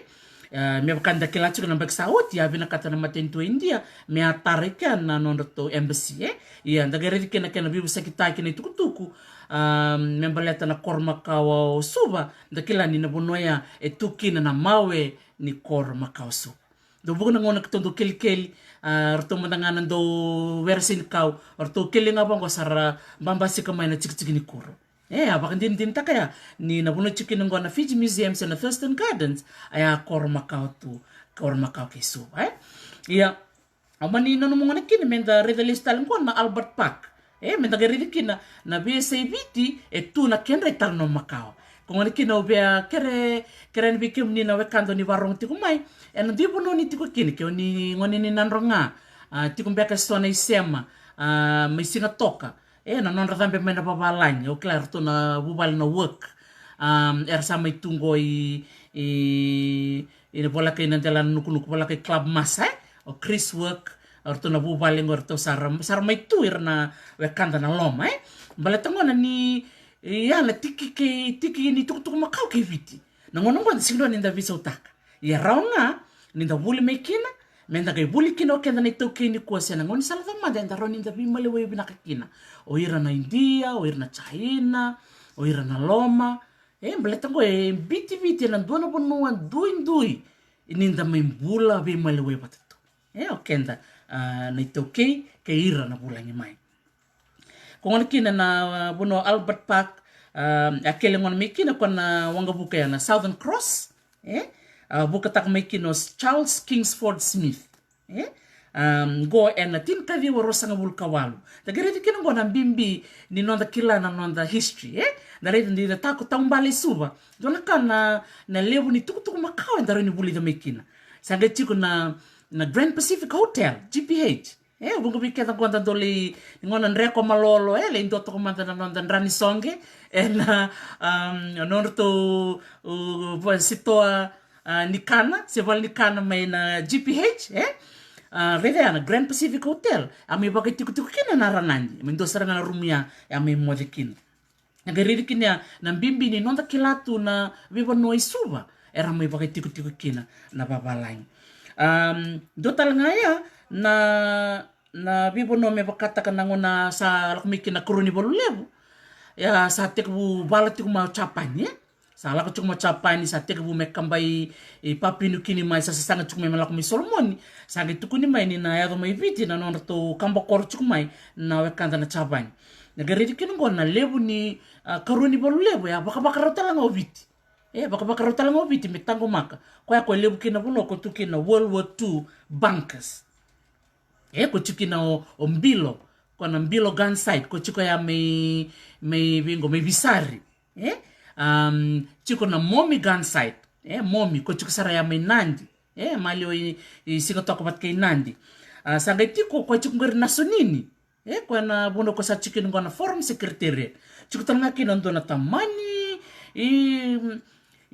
A, me vaka da kila tiko na yabaki sa oti, a vinakata na matanitu o Idia me a tara i kea na nodratou embassy, e? Ia, da qai raici kina kena veivosakitaki na itukutuku, a, me baleta na koro makawa o Suva, da kila ni na vanua ya e tu kina na mawe ni koro makawa o Suva. Dau vuqa na gauna keitou dau kelikeli, a, ratou mada ga na dau were senikau, ratou keli ga vaqo sa ra babasika mai na tikitiki ni kuro. E, a vakadinadinataka ya ni na vanua tiko kina qo na Fiji Museum se na Thurston Gardens, a ya koro makawa tu, koro makawa kei Suva, e? Ia, au mani nanuma gona kina meda raica lesu tale qo na Albert Park. E, meda qai raici kina na veiyasai Viti e tu na kedra italanoa makawa. Ko gona kina au via kere, kerea vei kemuni na wekada o ni vakarorogo tiko mai, ena dui vanua ni tiko kina, ke o ni gone ni Nadroga, a, tiko beka eso na isema, a, mai Sigatoka. E, na nodra cabe mai na vavalagi, au kila eratou na vuvale na Work. Um, era sa mai tu qo i, i, i na voleka i na dela na nukunuku, voleka i Club Massa, e? O Chris Work, eratou na vuvale qo, eratou sa ra, sa ra mai tu ira na wekada na loma, e? Baleta gona ni, e, ya na tiki kei, tiki ni tukutuku makawa kei Viti. Na gauna qo da sega ni da veisautaka. Ia rawa ga ni da vuli mai kina, meda qai vuli kina o keda na iTaukei nikua se na gaunisala cava mada eda rawa ni da veimaliwai vinaka kina. O ira na Idia, o ira na Jaina, o ira na loma. E, baleta qo e bitiviti ena dua na vanua duidui ni da mai bula veimaliwai vata tu. E, o keda, a, na iTaukei kei ira na vulagi mai. Ko gona kina na, a, vanua Albert Park, A kele gona mai kina ko na waqavuka ya na Southern Cross, e? A vukataka mai kina o Charles Kingsford Smith, e? A qo ena tinikaciwa ruasagavulu ka walu. Da qai raica kina qo na bibi ni noda kila na noda history, e? Da raica ni da tako taubale i Suva, dua na ka na, na levu ni tukutuku makawa eda rawa ni vulica mai kina. Sa qai tiko na, na Grand Pacific Hotel, G P H. E vuqa vei keda qo da dau lai, ni gona dreko malolo, e lai dua toka mada na noda dra ni soqe ena, um, nodratou, u, va, sitoa, a, ni kana, se vale ni kana mai na G P H, e? A, raica ya na Grand Pacific Hotel, a mai vakaitikotiko kina na Ranadi, mai dua sara ga na rumu ya, e a mai moce kina. Na qai raici kina ya na bibi ni noda kila tu na veivanua i Suva era mai vakaitikotiko kina na vavalagi. Um, dua tale ga ya na, na veivanua me vakataka na gauna sa lako mai kina na karua ni valu levu. Ia sa tekivu vala tiko mai o Japani, e? Sa lako tiko mai o Japani, sa tekivu me kaba i, i Papua New Guinea mai, sa sasaga tiko mai me lako mai Solomoni. Sa qai tukuni mai ni na yaco mai Viti na nodratou kaba koro tiko mai na wekada na Japani. Na qai raici kina qo na levu ni, a, karua ni valu levu, e a vakavakarau tale ga o Viti. E vakavakarau tale ga o Viti me taqomaka. Koya ko levu kina vanua ko tu kina World War Two bunkers. E ko tiko kina o, o Bilo, ko na Bilo gun site, ko tiko ya mai, mai vei qo, mai Visari. E, um, tiko na Momi gun site. E, Momi, ko tiko sara ya mai Nadi. E, maliwa i, i Sigatoka vata kei Nadi. A, sa qai tiko, ko tiko qori Nasonini. E, ko na vanua ko sa tiko kina qo na Forum Secretariat. Tiko tale ga kina dua na tamani, i,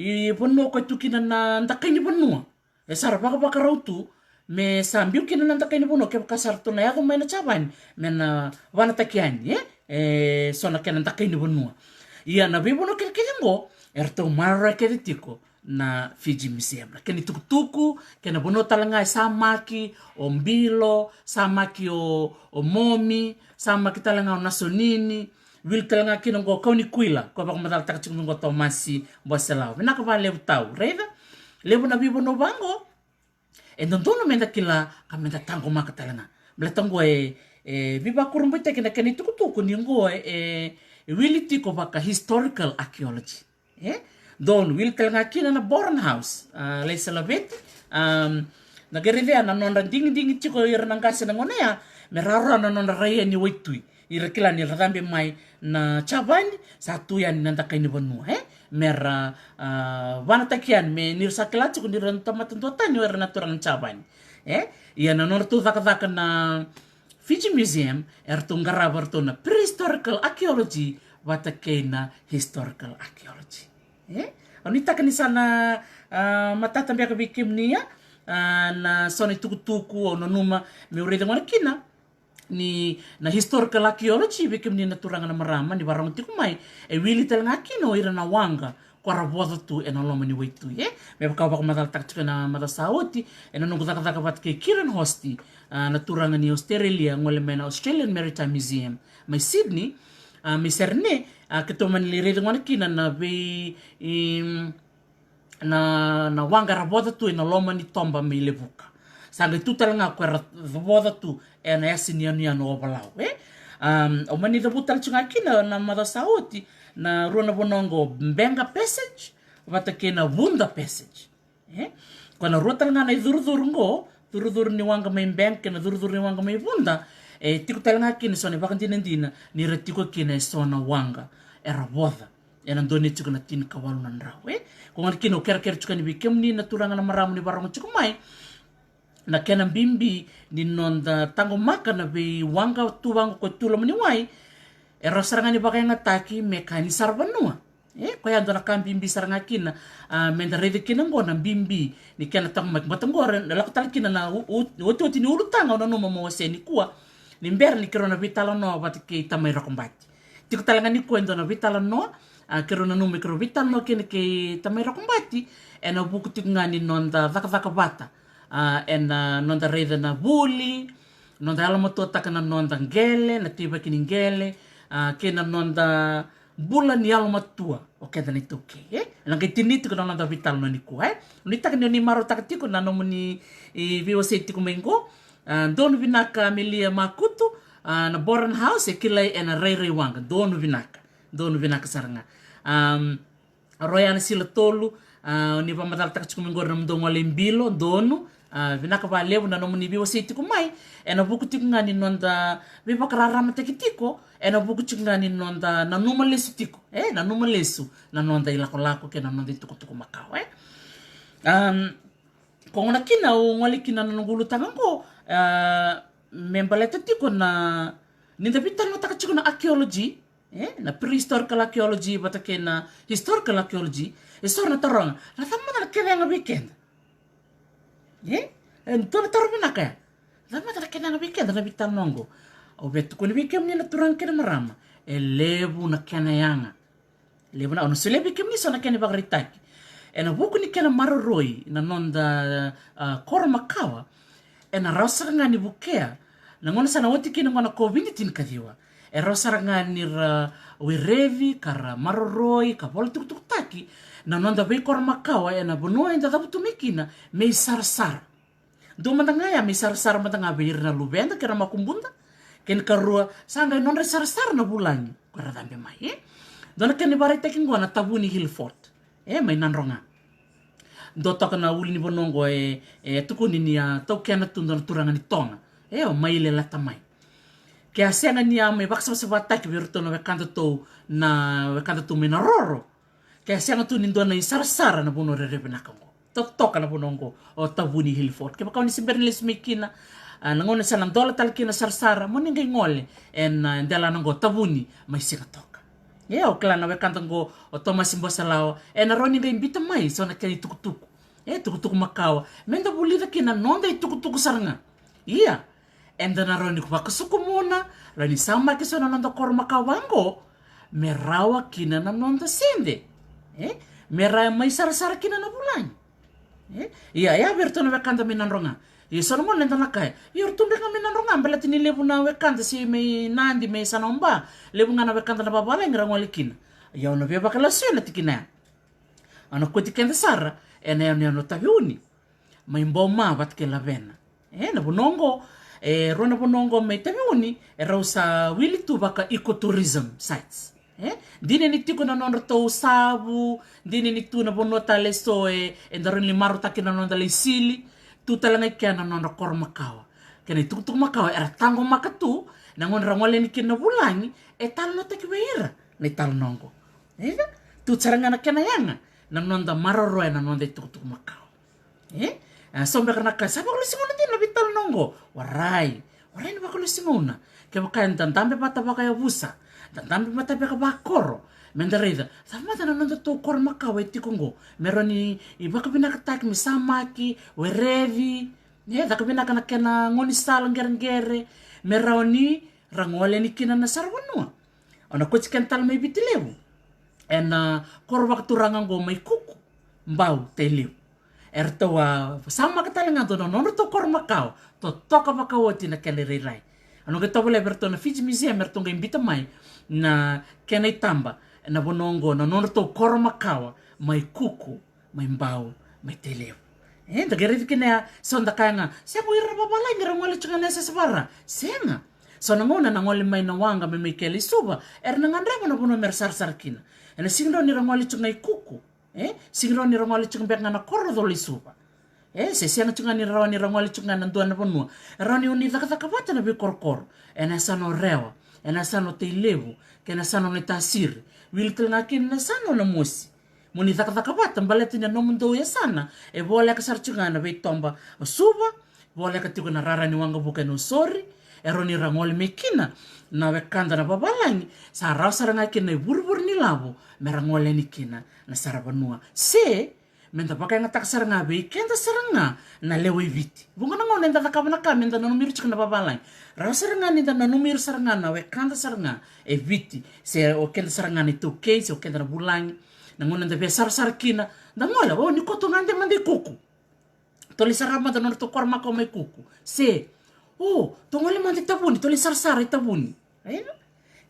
i vanua ko tu kina na dakai ni vanua. E sa ra vakavakarau tu me sa biu kina na dakai ni vanua, kevaka sa ratou na yaco mai na Japani me na vanataki yani, e, e so na kena dakai ni vanua. Ia na veivanua kecekece qo e ratou maroroya kece tiko na Fiji Museum. Na kena itukutuku, kena vanua tale ga e samaki o Bilo, samaki o, o Momi, samaki tale ga o Nasonini, wili tale ga kina qo Kaunikuila, ko vakamacalataka tiko mai qo Tomasi Boselau. Vinaka vakalevu tau, raica? Levu na veivanua vaqo e dodonu meda kila ka meda taqomaka tale ga. Baleta qo e, e veivakurabuitaki na kena itukutuku ni qo e, e wili tiko vaka historical archaeology. E? Donu, wili tale ga kina na Boran House, a, lai Salaveti, a, na qai raica ya na nodra digidigi tiko ira na qase na gauna ya, me rawarawa na nodra rai yani waitui. Ira kila ni ra cabe mai na Japani, sa tu yani na dakai ni vanua, e? Me ra, a, vanataki yani, me ni ra sa kila tiko ni ra na tamata duatani o ira na turaga na Japani. E? Ia na nodratou cakacaka na Fiji Museum, e ratou qarava ratou na prehistorical archaeology vata kei na historical archaeology. E? Au nuitaka ni sa na, a, matata beka vei kemuni ya, a, na so na itukutuku au nanuma meu raica gona kina. Ni na historical archaeology vei kemuni na turaga na marama ni vakarogo tiko mai, e wili tale ga kina o ira na waqa ko ra voca tu ena loma ni waitui, e? Me vaka au vakamacalataka tiko ena macawa sa oti ena noqu cakacaka vata kei Kieran Hosty, a, na turaga ni Australia, gole mai na Australian Maritime Museum mai Sydney, a, mai Sydney, a, keitou mani lai raica gona kina na vei, i, na, na waqa era voca tu ena loma ni toba mai Levuka. Sa qai tu tale ga ko era voca tu ena yasa ni yanuyanu o Valau, e? Um, au mani cavuta tale tu ga kina na macawa sa oti na rua na vanua qo, Bega Passage vata kei na Vuda Passage. E? Ko na rua tale ga na icurucuru qo, curucuru ni waqa mai Bega kei na curucuru ni waqa mai Vuda, e tiko tale ga kina eso na ivakadinadina ni ra tiko kina eso na waqa era voca ena dua ni tiko na tinikawalu na drau, e? Ko gona kina au kerekere tiko yani vei kemuni na turaga na marama ni vakarogo tiko mai, na kena bibi ni noda taqomaka na veiwaqa tu vaqo ko tu loma ni wai, e rawa sara ga ni vakayagataki me ka ni saravanua. E, koya dua na ka bibi sara ga kina, a, meda raica kina qo na bibi ni kena taqomaki. Baleta qo e lako tale kina na u-, u-, otioti ni ulutaga au nanuma meu wasea nikua, ni bera ni keirau na veitalanoa vata kei Tamai Rokobati. Tiko tale ga nikua e dua na veitalanoa, a, keirau nanuma me keirau veitalanoa kina kei Tamai Rokobati, ena vuku tiko ga ni noda cakacaka vata, a, ena noda raica na vuli, noda yalomatuataka na noda qele, na teivaki ni qele, a, kei na noda bula ni yalomatua o keda na iTaukei, e? Ena qai tinia tiko na noda veitalanoa nikua, e? Nuitaka ni o ni marautaka tiko na nomuni, e, veiwasei tiko mai qo. A, donu vinaka Amelia Makutu, a, na Boran House e kilai ena Rairai Waqa, donu vinaka. Donu vinaka sara ga. Um, Roya na Sila Tolu, a, ni vakamacalataka tiko mai qori na mudou gole i bilo, donu. A, vinaka vakalevu na nomuni veiwasei tiko mai ena vuku tiko ga ni noda veivakararamataki tiko, ena vuku tiko ga ni noda nanuma lesu tiko, e, nanuma lesu na noda ilakolako kei na noda itukutuku makawa, e. Um, ko gona kina au gole kina na noqu ulutaga oqo, a, me baleta tiko na, ni da veitalanoataka tiko na archaeology, e, na prehistorical archaeology vata kei na historical archaeology. E so na taroga, na cava mada na kena yaga vei keda? E, e dua na taro vinaka ya. Cava mada na kena yaga vei keda na veitalanoa oqo? Au via tukuna vei kemuni na turaga kei na marama, e levu na kena yaga. Levu na, au na solia vei kemuni so na kena ivakaraitaki. Ena vuku ni kena maroroi na noda, a, koro makawa, ena rawa sara ga ni vukea na gauna sa na oti kina gona COVID tinikaciwa. E rawa sara ga ni ra wereci ka ra maroroi ka volatukutukutaki na noda veikoro makawa ena vanua eda cavutu mai kina me isarasara. Dua mada ga ya me isarasara mada ga vei ira na luveda kei ra makubuda. Kena karua, sa qai nodra isarasara na vulagi ko era cabe mai, e. Dua na kena ivakaraitaki oqo na Tavuni Hill Fort, e, mai Nadroga. Dua toka na ulunivanua oqo e, e tukuni ni a taukena tu dua na turaga ni Toga, e, o Maile Latamai. Ke a sega ni a mai vakasavasavataki vei iratou na wekadatou, na wekadatou mai Naroro, ke a sega tu ni dua na isarasara na vanua rairai vinaka oqo. Totoka na vanua oqo o Tavuni Hill Fort. Kevaka o ni se bera ni lesu mai kina, a, na gauna sa na dola tale kina sarasara, mo ni qai gole ena, a, delana oqo Tavuni mai Sigatoka. Ia, au kila na wekada oqo o Tomasi Bosalawa ena rawa ni qai biuta mai so na kena itukutuku, e, tukutuku makawa, me da vulica kina na noda itukutuku sara ga. Ia, eda na rawa ni vakasokomuna, rawa ni samaki so na noda koro makawa oqo, me rawa kina na noda sede, e, me rawa mai sarasara kina na vulagi. E, ia, ia vei iratou na wekada mai Nadroga. Ia so na gauna eda na kaya, ia iratou beka mai Nadroga baleta ni levu na wekada se mai Nadi, mai Yasana Oba, levu ga na wekada na vavalagi ra gole kina. Ia au na via vakalesuya na tikina ya. Au na kauti keda sara ena yanuyanu o Taveuni, mai Boma vata kei Lavena. E, na vanua oqo, e, rua na vanua oqo mai Taveuni e rau sa wili tu vaka ecotourism sites. E, dina ni tiko na nodratou savu, dina ni tu na vanua tale eso e, eda rawa ni marautaka na noda lai sili, tu tale ga i kea na nodra koro makawa. Kei na itukutuku makawa era taqomaka tu na gauna ra gole yani kina na vulagi, e talanoataki vei ira na italanoa oqo. E, tu sara ga na kena yaga na noda maroroya na noda itukutuku makawa. E, a, so beka na ka sa vakalesi gauna dina na veitalanoa oqo. Warai, warai ni vakalesi gauna. Kevaka eda dabe vata vakayavusa, da dabe vata beka vakoro, me da raica cava mada na nodatou koro makawa e tiko oqo me rawa ni vakavinakataki, me samaki, wereci, e, caka vinaka na kena gaunisala qereqere, me rawa ni ra gole yani kina na saravanua. Au na kauti keda tale mai Viti Levu ena koro vakaturaga oqo mai Kuku, Bau, Tailevu. Eratou a samaka tale ga dua na nodratou koro makawa, totoka vakaoti na kena irairai. Au na qai tovolea vei iratou na Fiji Museum, eratou qai biuta mai na kena itaba ena vanua oqo, na nodratou koro makawa mai Kuku, mai Bau, mai Tailevu. E, da qai raici kina ya, so da kaya ga, sega o ira na vavalagi ra gole tiko ga na yasayasa vaka ra. Sega. So na gauna na gole mai na waqa me mai kele i Suva, era na gadreva na vanua me ra sarasara kina. Ena sega ni rawa ni ra gole tiko ga i Kuku. E, sega ni rawa ni ra gole tiko beka ga na koro colo i Suva. E, se sega tiko ga ni rawa ni ra gole tiko ga na dua na vanua. Rawa ni o ni cakacaka vata na veikorokoro ena yasana o Rewa, ena yasana o Tailevu, kei na yasana o Naitasiri. Wili tale ga kina na yasana o Namosi. Mo ni cakacaka vata baleta ni na nomudou yasana e voleka sara tiko ga na veitoba o Suva, voleka tiko na rara ni waqavuka e Nausori. E rawa ni ra gole mai kina na wekada na vavalagi, sa rawa sara ga kina na ivurevure ni lavo me ra gole yani kina na saravanua. Se me da vakayagataka sara ga vei keda sara ga na lewe i Viti. Vuqa na gauna eda cakava na ka me da nanumi ira tiko na vavalagi. Rawa sara ga ni da nanumi ira sara ga na wekada sara ga e Viti, se o keda sara ga na iTaukei, se o keda na vulagi. Na gauna da via sarasara kina, da gole, o, ni koto ga de mada i Kuku. Tou lai sarava mada na nodratou koro makawa mai Kuku. Se, o, tou gole mada i Tavuni, tou lai sarasara i Tavuni. Aia?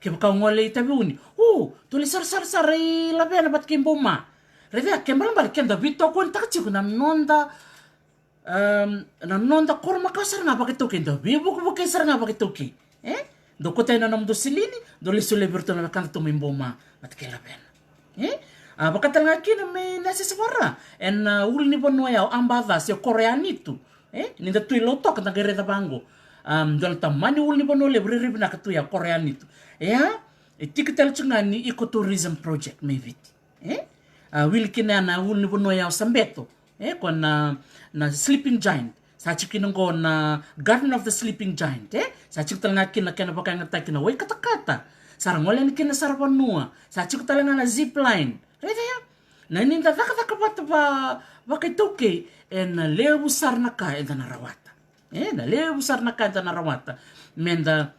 Kevaka o gole i Taveuni, o, tou lai sarasara sara i Lavena vata kei Boma. Raica, ke balebale keda veitokonitaka tiko na noda, em, na noda koro makawa sara ga vakaitaukei, da veivukevukei sara ga vakaitaukei. E? Dou kote na nomudou silini, dou lesu levu iratou na wekadatou mai Boma vata kei Lavena. E? A, vaka tale ga kina me na sese vara ena, a, ulunivanua ya o Abaca se o Koroyanitu. E? Ni da tu i Lautoka da qai raica vaqo. A, dua na tamani ulunivanua levu rairai vinaka tu ya o Koroyanitu. E a, e tiki tale tu ga ni ecotourism project mai Viti. E? A, wili kina ya na ulunivanua ya o Sabeto. E, ko na, na sleeping giant. Sa tiko kina qo na Garden of the Sleeping Giant, e? Sa tiko tale ga kina kena vakayagataki na wai katakata. Sa ra gole yani kina sara vanua. Sa tiko tale ga na zip line. Raica ya. Na ni da cakacaka vata va, vakaitaukei, ena levu sara na ka eda na rawata. E, na levu sara na ka eda na rawata. Me da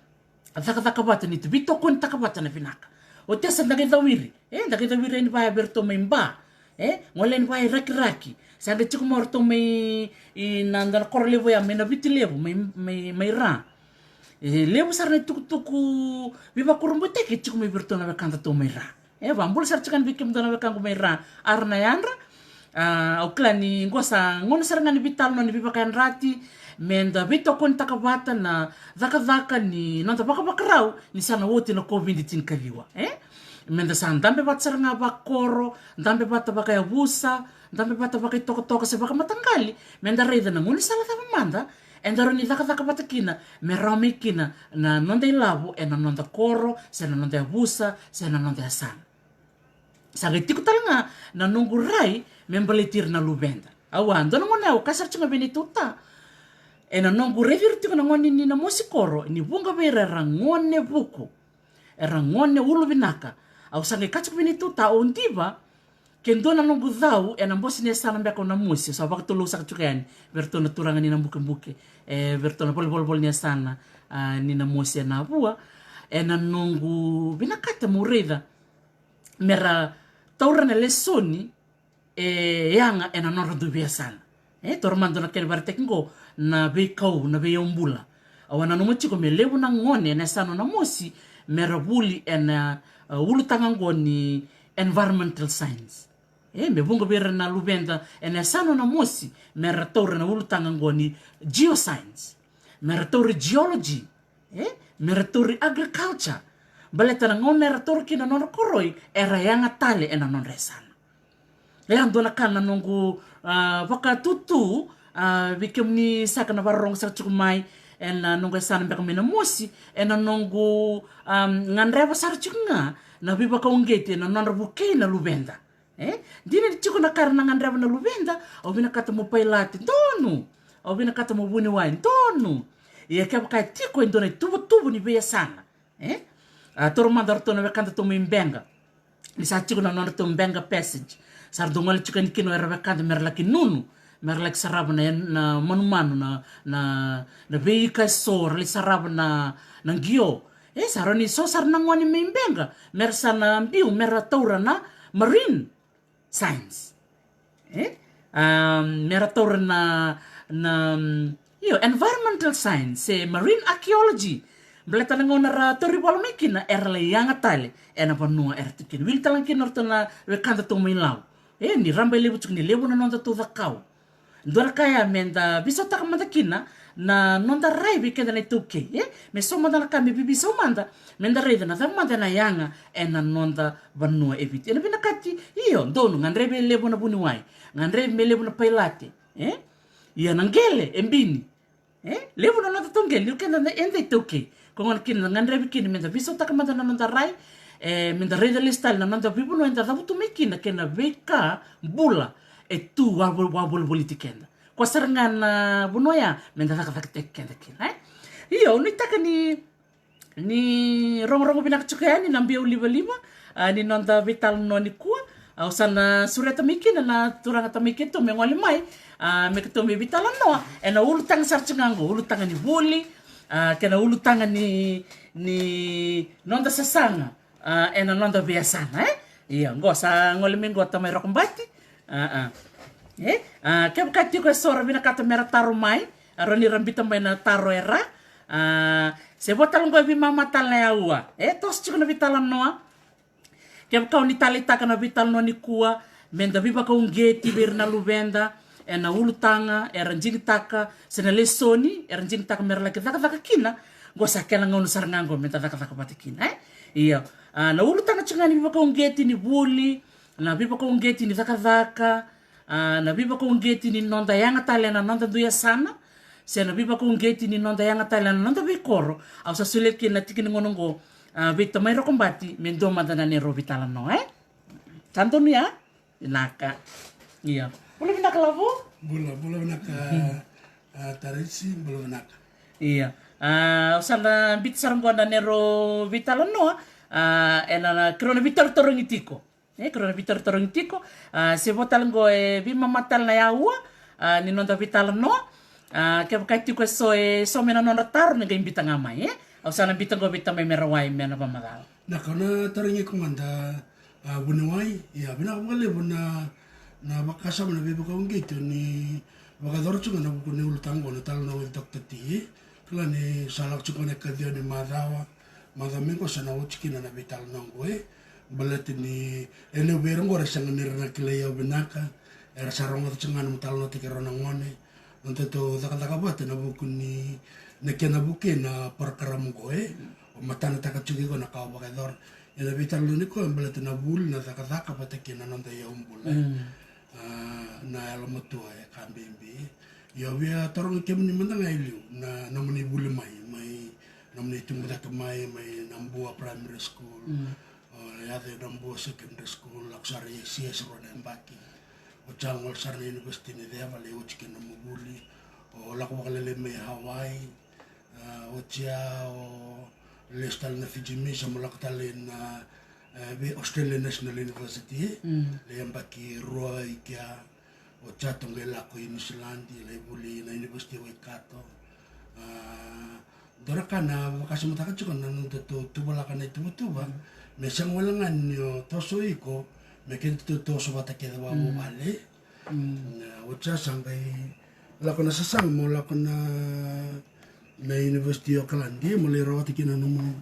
cakacaka vata ni tu, veitokonitaka vata na vinaka. Oti ya sa da qai cawiri. E, da qai cawiri yani vaya vei iratou mai Ba. E, gole yani vaya i Rakiraki. Sa qai tiko mai o iratou mai, i na, da na koro levu ya, mai na Viti Levu, mai, mai, mai Ra. E, levu sara na itukutuku veivakurabuitaki e tiko mai vei iratou na wekadatou mai Ra. E, vakabula sara tiko yani vei kemudou na wekaqu mai Ra, ara na yadra. A, au kila ni qo sa gauna sara ga ni veitalanoa ni veivakayadrati, me da veitokonitaka vata na cakacaka ni noda vakavakarau ni sa na oti na COVID tinikaciwa. E? Me da sa dabe vata sara ga vakoro, dabe vata vakayavusa, dabe vata vakaitokatoka se vakamataqali, me da raica na gaunisala cava mada eda rawa ni cakacaka vata kina, me rawa mai kina na noda ilavo ena noda koro, se na noda yavusa, se na noda yasana. Sa qai tiko tale ga na noqu rai me baleti ira na luveda. Au a, dua na gauna au kaya sara tiko ga vei neitou ta, ena noqu raici ira tiko na gone ni Namosi koro, ni vuqa vei ira era gone vuku, era gone ulu vinaka. Au sa qai kaya tiko vei neitou ta, au diva ke dua na noqu cau ena bose ni yasana beka o Namosi, au sa vakatulou saka tiko yani vei iratou na turaga ni Nabukebuke, e, vei iratou na volivolivoli ni yasana, a, ni Namosi e Navua, ena noqu vinakata meu raica me ra taura na lesoni e yaga ena nodra dui veiyasana. E, taura mada na kena vakaraitaki qo na veikau, na veiyau bula. Au a nanuma tiko me levu na gone ena yasana o Namosi me ra vuli ena, a, ulutaga qo ni environmental science. E, me vuqa vei ira na luveda ena yasana o Namosi me ra taura na ulutaga qo ni geoscience, me ra taura geology, e, me ra taura agriculture. Baleta na gauna era taura kina na nodra koroi, era yaga tale ena nodra yasana. E a dua na ka na noqu, a, vakatutu, a, vei kemuni saka na vakarorogo saka tiko mai ena noqu yasana beka mai Namosi, ena noqu, a, gadreva sara tiko ga na veivakauqeti ena nodra vukei na luveda. E? Dina ni tiko na ka era na gadreva na luveda, au vinakata mo pailate, donu. Au vinakata mo vuniwai, donu. Ia kevaka e tiko e dua na ituvatuva ni veiyasana, e? A, taura mada o ratou na wekadatou mai Beqa. Ni sa tiko na nodratou Beqa Passage, sa ra dau gole tiko yani kina o ira wekada me ra laki nunu, me ra laki sarava na, na manumanu, na, na, na veika eso, ra lai sarava na, na qio. E, sa rawa ni so sara na gone mai Beqa me ra sa na biu me ra taura na marine science. E? A, me ra taura na, na, io, environmental science se marine archaeology. Baleta na gauna ra tauri vola mai kina, era lai yaga tale ena vanua era tu kina. Wili tale ga kina o ratou na wekadatou mai Lau. E, ni rabailevu tiko ni levu na nodatou cakau. Dua na ka ya me da veisautaka mada kina na noda rai vei keda na iTaukei, e? Me so mada na ka me veiveisau mada, me da raica na cava mada ena yaga ena noda vanua e Viti. Ena vinakati, io, donu, gadrevi e levu na vuniwai, gadrevi me levu na pailate, e? Ia na qele e bini. E? Levu na nodatou qele, ni o keda na eda iTaukei. Ko gona kina na gadrevi kina me da veisautaka mada na noda rai, e, me da raica lesu tale na noda veivanua eda cavutu mai kina kei na veika bula e tu wa, wa, wavolivoliti keda. Ko sara ga na vanua ya me da cakacakataki keda kina, e? Io, au nuitaka ni, ni rogorogo vinaka tiko yani na biau livaliva, a, ni noda veitalanoa nikua. Au sa na sureta mai kina na turaga tamai keitou me gole mai, a, me keitou me veitalanoa ena ulutaga sara tiko ga qo, ulutaga ni vuli, a, kei na ulutaga ni, ni noda sasaga, a, ena noda veiyasana, e? Ia, qo sa gole mai qo tamai Rokobati. A, a. E? A, kevaka tiko eso ra vinakata me ra taro mai, a, rawa ni ra biuta mai na taro era. A, se vo tale qo e veimama tale na aua. E, toso tiko na veitalanoa. Kevaka o ni taleitaka na veitalanoa nikua, me da veivakauqeti vei ira na luveda ena ulutaga era digitaka, se na lesoni era digitaka me ra laki cakacaka kina, Qo sa kena gauna sara ga qo me da cakacaka vata kina, e? Io. A, na ulutaga tiko ga ni veivakauqeti ni vuli, na veivakauqeti ni cakacaka, a, na veivakauqeti ni noda yaga tale na noda dui yasana, se na veivakauqeti ni noda yaga tale na noda veikoro. Au sa solia kina na tiki ni gauna qo, a, vei tamai Rokobati me dua mada na neirau veitalanoa, e? Sa donu ya? Vinaka. Io. Bula vinaka Lavo. Bula, bula vinaka, a, Taraisi, bula vinaka. Io. A, au sa na biuta sara qo na neirau veitalanoa, a, ena, na keirau na veitarotarogi tiko. E, keirau na veitarotarogi tiko, a, se vo tale qo e veimama tale na yaua, a, ni noda veitalanoa. A, kevaka e tiko eso e so mai na nodra taro, ni qai biuta ga mai, e. Au sa na biuta qo vei tamai Merawai me na vakamacala. Na ka na tarogi iko mada, a, vuniwai, ia, vinaka vakalevu na, na vakasama, na veivakauqeti ni vakayacora tiko ga ena vuku ni ulutaga qo na talanoa with Doctor T. Kila ni sa lako tiko ga na ikaciwa ni macawa, macawa mai qo sa na oti kina na veitalanoa qo, e. Baleta ni e levu vei ira qo era sega ni ra na kilai au vinaka, era sa rogoca tiko ga na nomu talanoataki rau na gone, na nodatou cakacaka vata ena vuku ni, na kena vukei na parokaramu qo, e. O matanataka tiko iko na ka o vakayacora. Ia na veitalanoa nikua e baleta na vuli, na cakacaka vata kei na noda iyaubula, e. Mm. A, na yalomatua e ka bibi. Ia au via taroga kemuni mada ga e liu na nomuni vuli mai, mai nomuni tubu cake mai, mai Nabua Primary School. Mm. O yaco i Nabua Secondary School, lako sara i S C S rua na yabaki. Oti ya gole sara na University ni Ceva, lai oti kina nomu vuli. O lako vakalailai mai Hawaii. A, oti ya o lesu tale na Fiji Mission, mo lako tale na, e, vei Australia National University, mm, lai yabaki rua i kea. Oti ya tou qai lako i Niusiladi, lai vuli na University of Waikato. A, dua na ka na vakasamataka tiko na nodatou tuvalaka na ituvatuva, mm, me sega wale ga ni o toso iko, me kedatou toso vata kece vakavuvale. Mm. Na, oti ya sa qai lako na sasaga mo lako na, na University of Auckland, mo lai rawata kina nomu,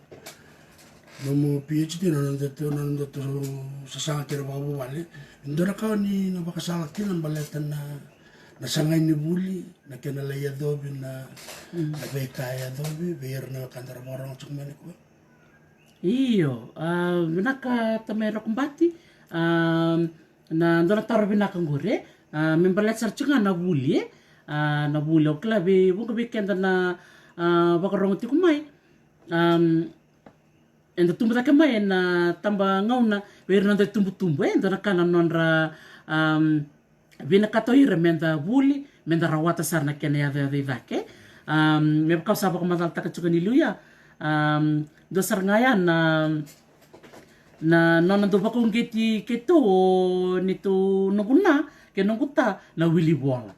nomu PhD, na nodatou, na nodatou sasaga kina vakavuvale. Dua na ka ni na vakasala kina baleta na, na sagai ni vuli, na kena lai yacovi na, mm, na veika e yacovi vei ira na wekada ra vakarorogo tiko mai nikua. Io, a, vinaka tamai Rokobati, a, na dua na taro vinaka qori, e. A, me baleta sara tiko ga na vuli, e. A, na vuli, au kila vei, vuqa vei keda na, a, vakarorogo tiko mai. Am, eda tubu cake mai ena tabagauna vei ira na noda itubutubu, e. Dua na ka na nodra, am, vinakata o ira meda vuli, meda rawata sara na kena yacoyaco i cake. Am, me vaka au sa vakamacalataka tiko ni liu ya, am, dua sara ga ya na, na nona dau vakauqeti keitou o neitou noqu na kei noqu ta na wili vola.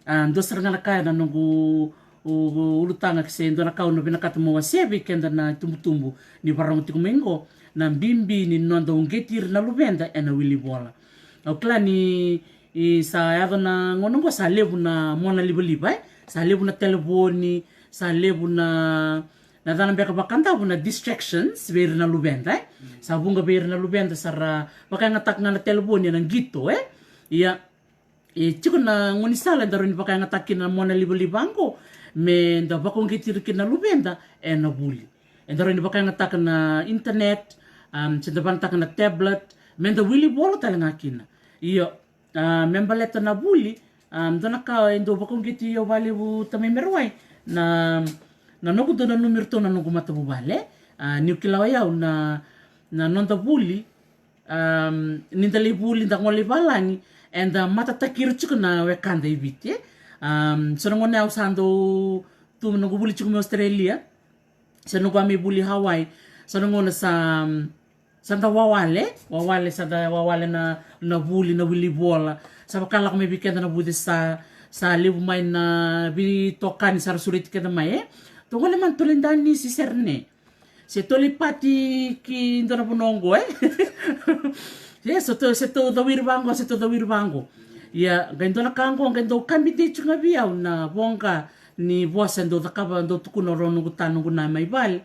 A, dua sara ga na ka ya na noqu, u-, u-, ulutaga, se dua na ka au na vinakata meu wasea vei keda na itubutubu ni vakarorogo tiko mai qo, na bibi ni noda uqeti ira na luveda ena wili vola. Au kila ni, i, sa yaco na gauna qo sa levu na mona livaliva, e? Sa levu na telefoni, sa levu na, na cana beka vakadavu, na distractions vei ira na luveda, e? Sa vuqa vei ira na luveda sa ra vakayagataka ga na telefoni ena qito, e? Ia, e tiko na gaunisala eda rawa ni vakayagataka kina na mona livaliva qo, meda vakauqeti ira kina na luveda ena vuli. Eda rawa ni vakayagataka na internet, am, se da vakayagataka na tablet, meda wili vola tale ga kina. Io, a, me baleta na vuli, am, dua na ka e dau vakauqeti au vakalevu tamai Merawai, na, na noqu dau nanumi iratou na noqu matavuvale, a, niu kila o yau na, na noda vuli, am, ni da lai vuli, da gole i valagi, eda matataki ira tiko na wekada i Viti, e. Am, so na gauna au sa dau tu noqu vuli tiko mai Australia, sa noqu a mai vuli Hawaii, so na gauna sa, am, sa da wawale, wawale, sa da wawale na, na vuli, na wili vola. Sa vaka lako mai vei keda na vucesa, sa levu mai na veitokani sa ra sureti keda mai, e. Tou gole mai, tou lai danisi, sere ne. Se tou lai pati ki dua na vanua qo, e? E, se tou, se tou cawiri vaqo, se tou cawiri vaqo. Ia, qai dua na ka qo, qai dau kabidei tu ga vei au na voqa ni vosa e dau cakava, dau tukuna o rau noqu ta, noqu na mai vale.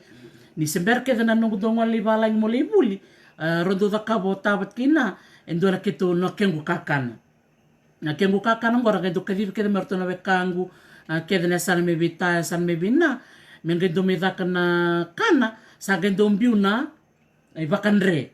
Ni se bera kece na noqu dau gole i valagi mo lai vuli, a, rau dau cakava o ta vata kei na, e dua na keitou, na kequ kakana. Na kequ kakana qo ra qai dau kacivi kece mai o ratou na wekaqu, a, kece na yasana mai vei ta, yasana mai vei na. me qai dau mai caka na kana, sa qai dau biu na ivakadre.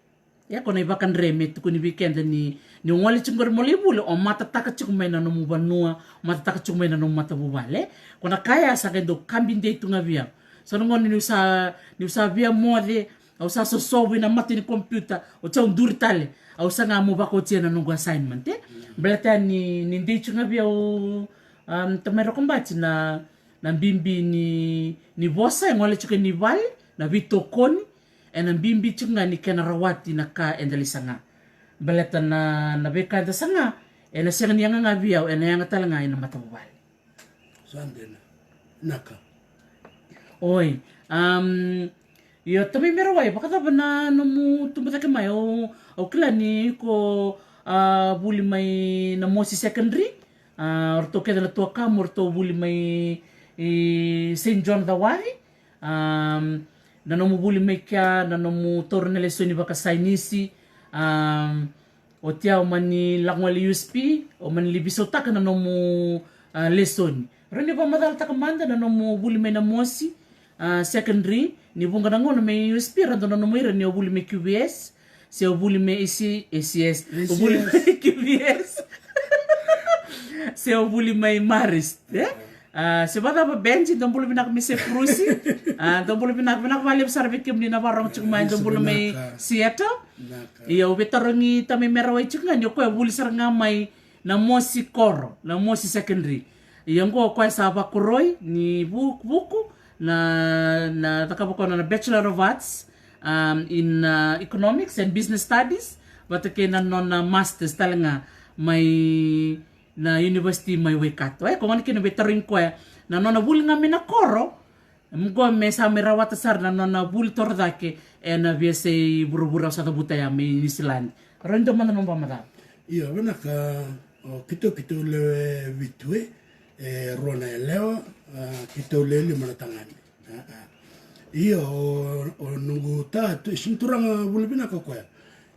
Ia ko na ivakadre me tukuni vei keda ni, ni o gole tiko qori mo lai vuli, o matataka tiko mai na nomu vanua, o matataka tiko mai na nomu matavuvale. Ko na ka ya sa qai dau kabi dei tu ga vei au. So na gauna niu sa, niu sa via moce, au sa sosovu ina mata ni computer, oti au duri tale, au saga meu vakaotia na noqu assignment, e. Baleta ni, ni dei tiko ga vei au, um, tamai Rokobati, na, na bibi ni, ni vosa e gole tiko ni vale, na veitokoni, ena bibi tiko ga ni kena rawati na ka eda lai saga. Baleta na, na veika eda saga, ena sega ni yaga ga vei au, ena yaga tale ga ina matavuvale. Sa dina. Naka. Oi. Um, io, tamai Merawai, vakacava na nomu tubu cake mai? Au, au kila ni ko, a, vuli mai Namosi Secondary. A, o ratou kece na tuakamu, o ratou vuli mai, e, Saint John Cawaci. Um, na nomu vuli mai kea, na nomu taura na lesoni vakasainisi. Um, oti au mani lako gole U S P, au mani lai veisautaka na nomu, a, lesoni. Rawa ni vakamacalataka mada na nomu vuli mai Namosi, a, Secondary, ni vuqa na gauna mai U S P, ra dau nanuma ira ni o vuli mai Q V S, se o vuli mai A C, A C S, o vuli mai Q V S, se o vuli mai Marist, e? A, se vakacava Benji, dou bula vinaka mai Sepurusi. A, dou bula vinaka, vinaka vakalevu sara vei kemuni na vakarorogo tiko mai, dou bula mai Seattle. Ia, au veitarogi tamai Merawai tiko ga ni o koya vuli sara ga mai Namosi Koro, Namosi Secondary. Ia, oqo o koya sa vakoroi ni vu-, vuku na, na cakava koya na Bachelor of Arts, um, in, uh, Economics and Business Studies, vata kei na nona Masters tale ga mai na university mai Waikato. E, ko gona kina veitarogi koya na nona vuli ga mai na koro, oqo me sa mai rawata sara na nona vuli torocake ena veiyasai vuravura, au sa cavuta ya mai Niusiladi. Rawa ni dua mada na nomu vakamacala? Io, vinaka. O keitou, keitou lewe vitu, e, e rua na yalewa, a, keitou lewe lima na tagane. A, a. Io, o, o noqu ta, tu, e sega ni turaga vuli vinaka o koya.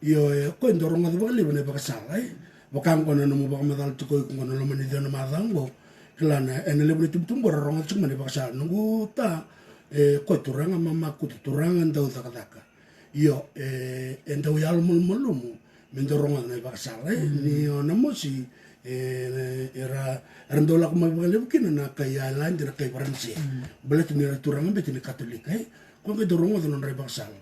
Io, e, o koya e dau rogoca vakalevu na ivakasala, e. Vaka oqo na nomu vakamacala tiko o iko oqo na loma ni ciwa na macawa oqo. Kila na, ena levu na itubutubu oqo ra rogoca tiko mai na ivakasala. Noqu ta, e, o koya turaga mamakutu, turaga dau cakacaka. Io, e, e dau yalo malumalumu me dau rogoca na ivakasala, e. Mm. Ni o Namosi, e, era, era dau lako mai vakalevu kina na kai Ireland, na kai Varanise. Mm. Baleta ni ra turaga beka ni Katolika, e. Ko qai dau rogoca na nodra ivakasala.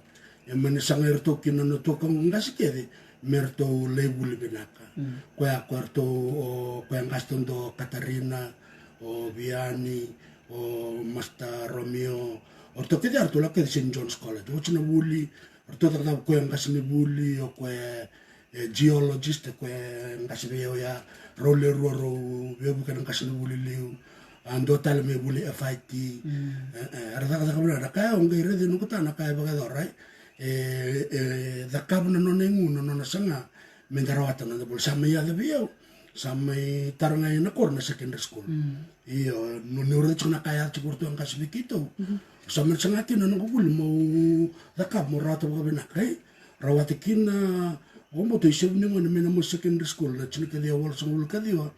E mani sagai iratou kina na tuakaqu qase kece me ratou lai vuli vinaka. Mm. Koya, koya ratou, o, koya qase taudua o Katarina, o Viani, o Master Romeo, o ratou kece ya ratou lako kece Saint John's College. Oti na vuli, ratou cakacaka, koya qase ni vuli, o koya e geologist, o koya qase vei au ya, rau le rua rau veivuke na qase ni vuli liu. A, dua tale me vuli F I T. Mm. E, e, era cakacaka vinaka, na ka ya au qai raica noqu ta, na ka e vakayacora, e, e, e cakava na nona igu, na nona saga me da rawata na noda vuli. Sa mai yaco vei au, sa mai tara ga ina koro na secondary school. Mm. Io, niu raica tiko na ka e yaco tiko vei ratou e qase vei keitou. Mhm. Sa mai saga kina na noqu vuli meu cakava, meu rawata vakavinaka, e. Rawata kina, vakabauta, e sevu ni gone mai Namosi Secondary School, na tinikaciwa walusagavulu kaciwa,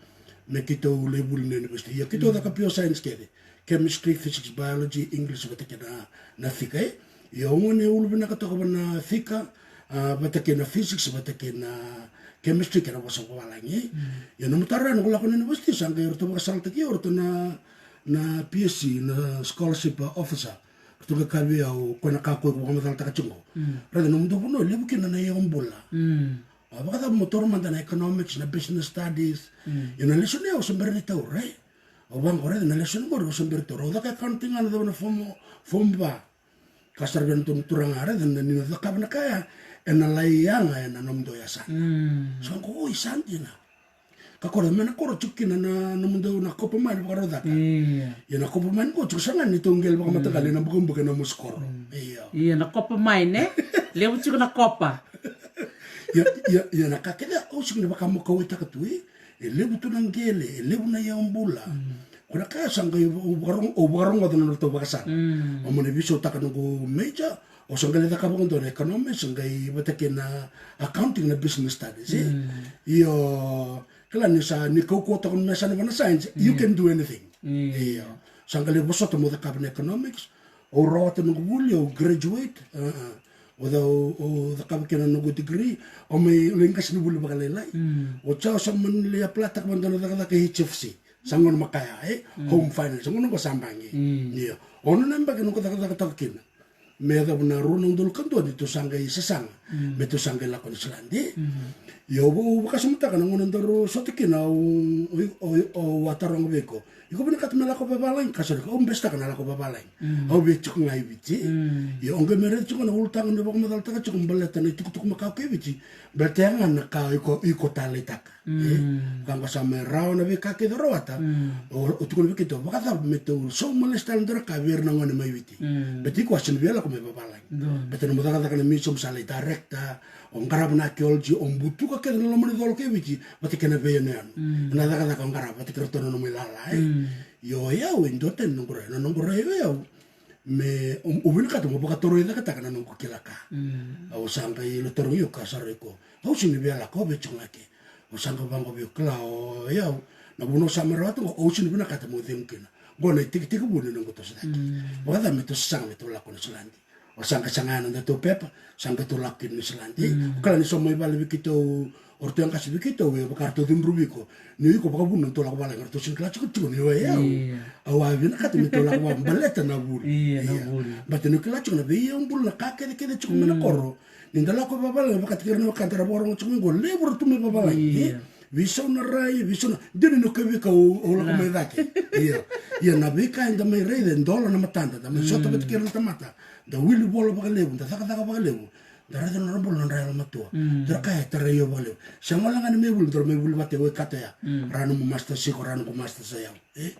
me keitou lai vuli na university. Ia keitou, mm, caka pure science kece. Chemistry, physics, biology, English, vata kei na, na fika, e. Ia au gone ulu vinaka toka va na fika, a, vata kei na physics, vata kei na chemistry, kei na vosa vavalagi, e. Mm. Ia nomu taro ya, noqu lako na university, sa qai ratou vakasalataki au o ratou na, na P S C, na scholarship officer. Ratou qai kaya vei au, koya na ka koya ko vakamacalataka tiko qo. Mm. Raica, nomudou vanua e levu kina na iyau bula. Mm. A, vakacava mo taura mada na economics, na business studies. Mm. Ia na lesoni ya au se bera ni taura, e. Au vaqo, raica, na lesoni qori au se bera ni taura. Au caka accounting ga, na cava, na form, form va. Ka sara vei na dua na turaga, raica, na, ni na cakava na ka ya, ena lai yaga ena nomudou yasana. Mm. Sa qo, oi, sa dina. Ka koro, mai na koro tiko kina na, na nomudou na copper mine vakarautaka. Io. Ia na copper mine qo tiko sara ga ni tou qele vakamataqali, mm, ena bukabuka ena Mosi Koro. Mm. Io. Ia na copper mine, e? Levu tiko na copper. Ia, ia, ia na ka kece au sega ni vakamakauwaitaka tu, e. E levu tu na qele, e levu na iyau bula. Mm. Ko na ka ya sa qai au vakarogo-, au vakarogoca na nodratou vakasala. Mm. Au mani veisautaka noqu major, au sa qai lai cakava vakadua na economics, sa qai vata kei na accounting, na business studies, e? Mm. Io, kila ni sa, ni kaukauwa toka na yasana va na science, you, mm, can do anything. Mm. Io. Sa qai lai vosota meu cakava na economics, Au rawata noqu vuli, au graduate, a, a. O cau, au cakava kina noqu degree, au mai lai qasenivuli vakalailai. Mm. O cau sa mani lai apply-taka vata na cakacaka e H F C. Sa gauna makaya, e? Mm. Home finance, sa gauna qo sa baqe. Mm. Ia. O na yabaki noqu cakacakataka kina. Me yacova na rua na udolu ka dua ni tou sa qai sasaga. Mm. Me tou sa qai lako Niusiladi. Mm. Ia au, au vakasamataka na gauna daru sota kina, au, au, au, au a taroga vei iko. Iko vinakata me lako vavalagi? Ka sa raica, au besetaka na lako vavalagi. Mm. Au via tiko ga i Viti. Mm. Ia au qai mai raica tiko na ulutaga ni vakamacalataka tiko baleta na itukutuku makawa kei Viti. Baleta ya ga na ka iko, iko taleitaka. Mm. E, ka qo sa mai rawa na veika kece o rawata. Mm. O, o tukuna vei keitou, vakacava me tou sauma lesu tale dua na ka vei ira na gone mai Viti. Mm. Baleta iko a sega ni via lako mai vavalagi. Donu. Baleta nomu cakacaka na museum, sa lai director, o qarava na archaeology, o butuka kece na loma ni colo kei Viti, vata kei na veiyanuyanu. Mm. Na cakacaka o qarava vata kei ratou na nomu ilala, e. Mm. Io, o yau e duatani na noqu rai, na noqu rai o yau. Me, o, o vinakata mo vakatorocaketaka na noqu kila ka. Mm. Au sa qai lo tarogi iko, ka sa raica iko. Au sega ni via lako, au via tiko ga ke. Au sa qai vaqo vei iko, kila o yau. Na vuna au sa mai rawata qo, au sega ni vinakata mo cegu kina. Qo na itekitekivu ni noqu toso cake. Mm. Vakacava me tou sasaga me tou lako Niusiladi? O sa qai saga na nodatou pepa, sa qai tou lako ki Niusiladi. Mm. O kila ni so mai vale vei keitou, o ratou e qase vei keitou, e vaka ratou cudruvi iko. Ni o iko vakavuna tou lako vavalagi, ratou sega ni kila tiko tiko ni o yau. Io. Au a vinakata me tou lako vavalagi baleta na vuli. Io, na vuli. Baleta ni o kila tiko na veiyabula, na ka kecekece tiko mai na koro. Ni da lako vavalagi, vakataki ira na wekada ra vakarogo tiko mai qo, levu ra tu mai vavalagi. Io. E? Veisau na rai, veisau na, dina ni o kevika au, au lako mai cake. Ia, ia na veika eda mai raica e dola na matada, da mai sota vata kei ira na tamata. Da wili vola vakalevu, da cakacaka vakalevu. Da raica na nodra bula na nodra yalomatua. Mm. Da ra kaya e tarai au vakalevu. Sega wale ga ni mai vuli, da ra mai vuli vata e wekata ya. Mm. Ra nomu masters, iko ra noqu masters o yau. E?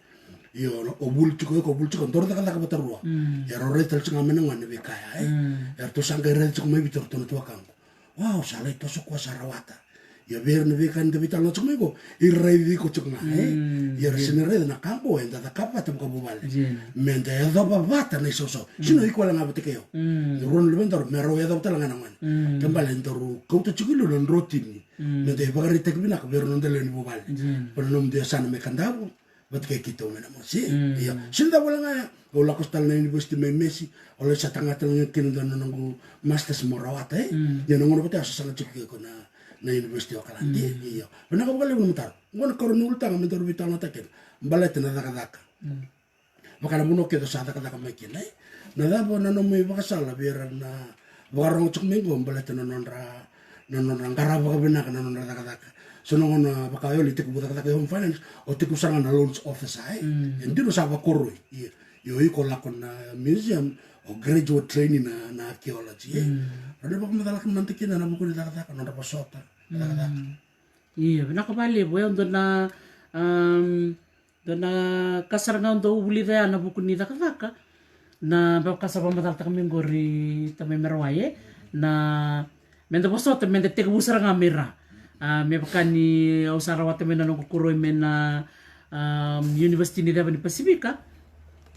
Io, o vuli tiko, iko vuli tiko, daru cakacaka vata rua. Mm. Ia rau raica tale tiko ga mai na gone na veika ya, e? Mm. Ia ratou sa qai raica tiko mai Viti o ratou na tuakaqu. Wow, sa lai toso koya, sa rawata. Ia vei ira na veika ni da veitalanoa tiko mai qo, e raici iko tiko ga, e? Mm, ia ra sega ni raica na ka qo eda cakava vata vakavuvale. Dina. Me da yacova vata na isausau. Mm. Sega ni o iko wale ga vata kei au. Mm. Ni rua na luvedaru, me rau yacova tale ga na gone. Mm. Ke bale daru kauta tiko i liu na drotini. Mm. Me da ivakaraitaki vinaka vei ira na noda lewe ni vuvale. Dina. Vei ira na nomudou yasana mai Kadavu. Vata kei keitou mai Namosi. Mm. Ia, sega ni cava wale ga ya. Au lako sara tale na university mai Mesi. Au lai sa tagata tale ga kina dua na noqu masters mo rawata, e? Mm. Ia na gauna vata ya au sa saga tiko kei iko na, na university o Okaladi. Mm. Ia. Vinaka vakalevu na mataro. Qo na karua ni ulutaga me daru veitalanoataka kina. Baleta na cakacaka. Mm. Vaka na vanua kece au sa cakacaka mai kina, e? Na cava na nomu ivakasala vei ira na vakarorogo tiko mai qo baleta na nodra, na nodra qarava vakavinaka na nodra cakacaka. So na gauna vaka au lai tekivu cakacaka e home finance, au tekivu sara ga na loans officer, e? Mm. E dina au sa vakoroi, ia. Ia o iko lako na museum, o graduate trainee na, na archaeology, e? Mm. Rawa ni vakamacala mada kina ena vuku ni cakacaka, nodra vosota, cakacaka. Mm. Ia, vinaka vakalevu, e, dua na, um, dua na ka sara ga au dau vulica ya ena vuku ni cakacaka, na vaka sa vakamacalataka mai qori tamai Merawai, e, na, me da vosota, me da tekivu sara ga mai ra. A, me vaka ni au sa rawata mai na noqu koroi mai na, um, University ni Ceva ni Pasifika,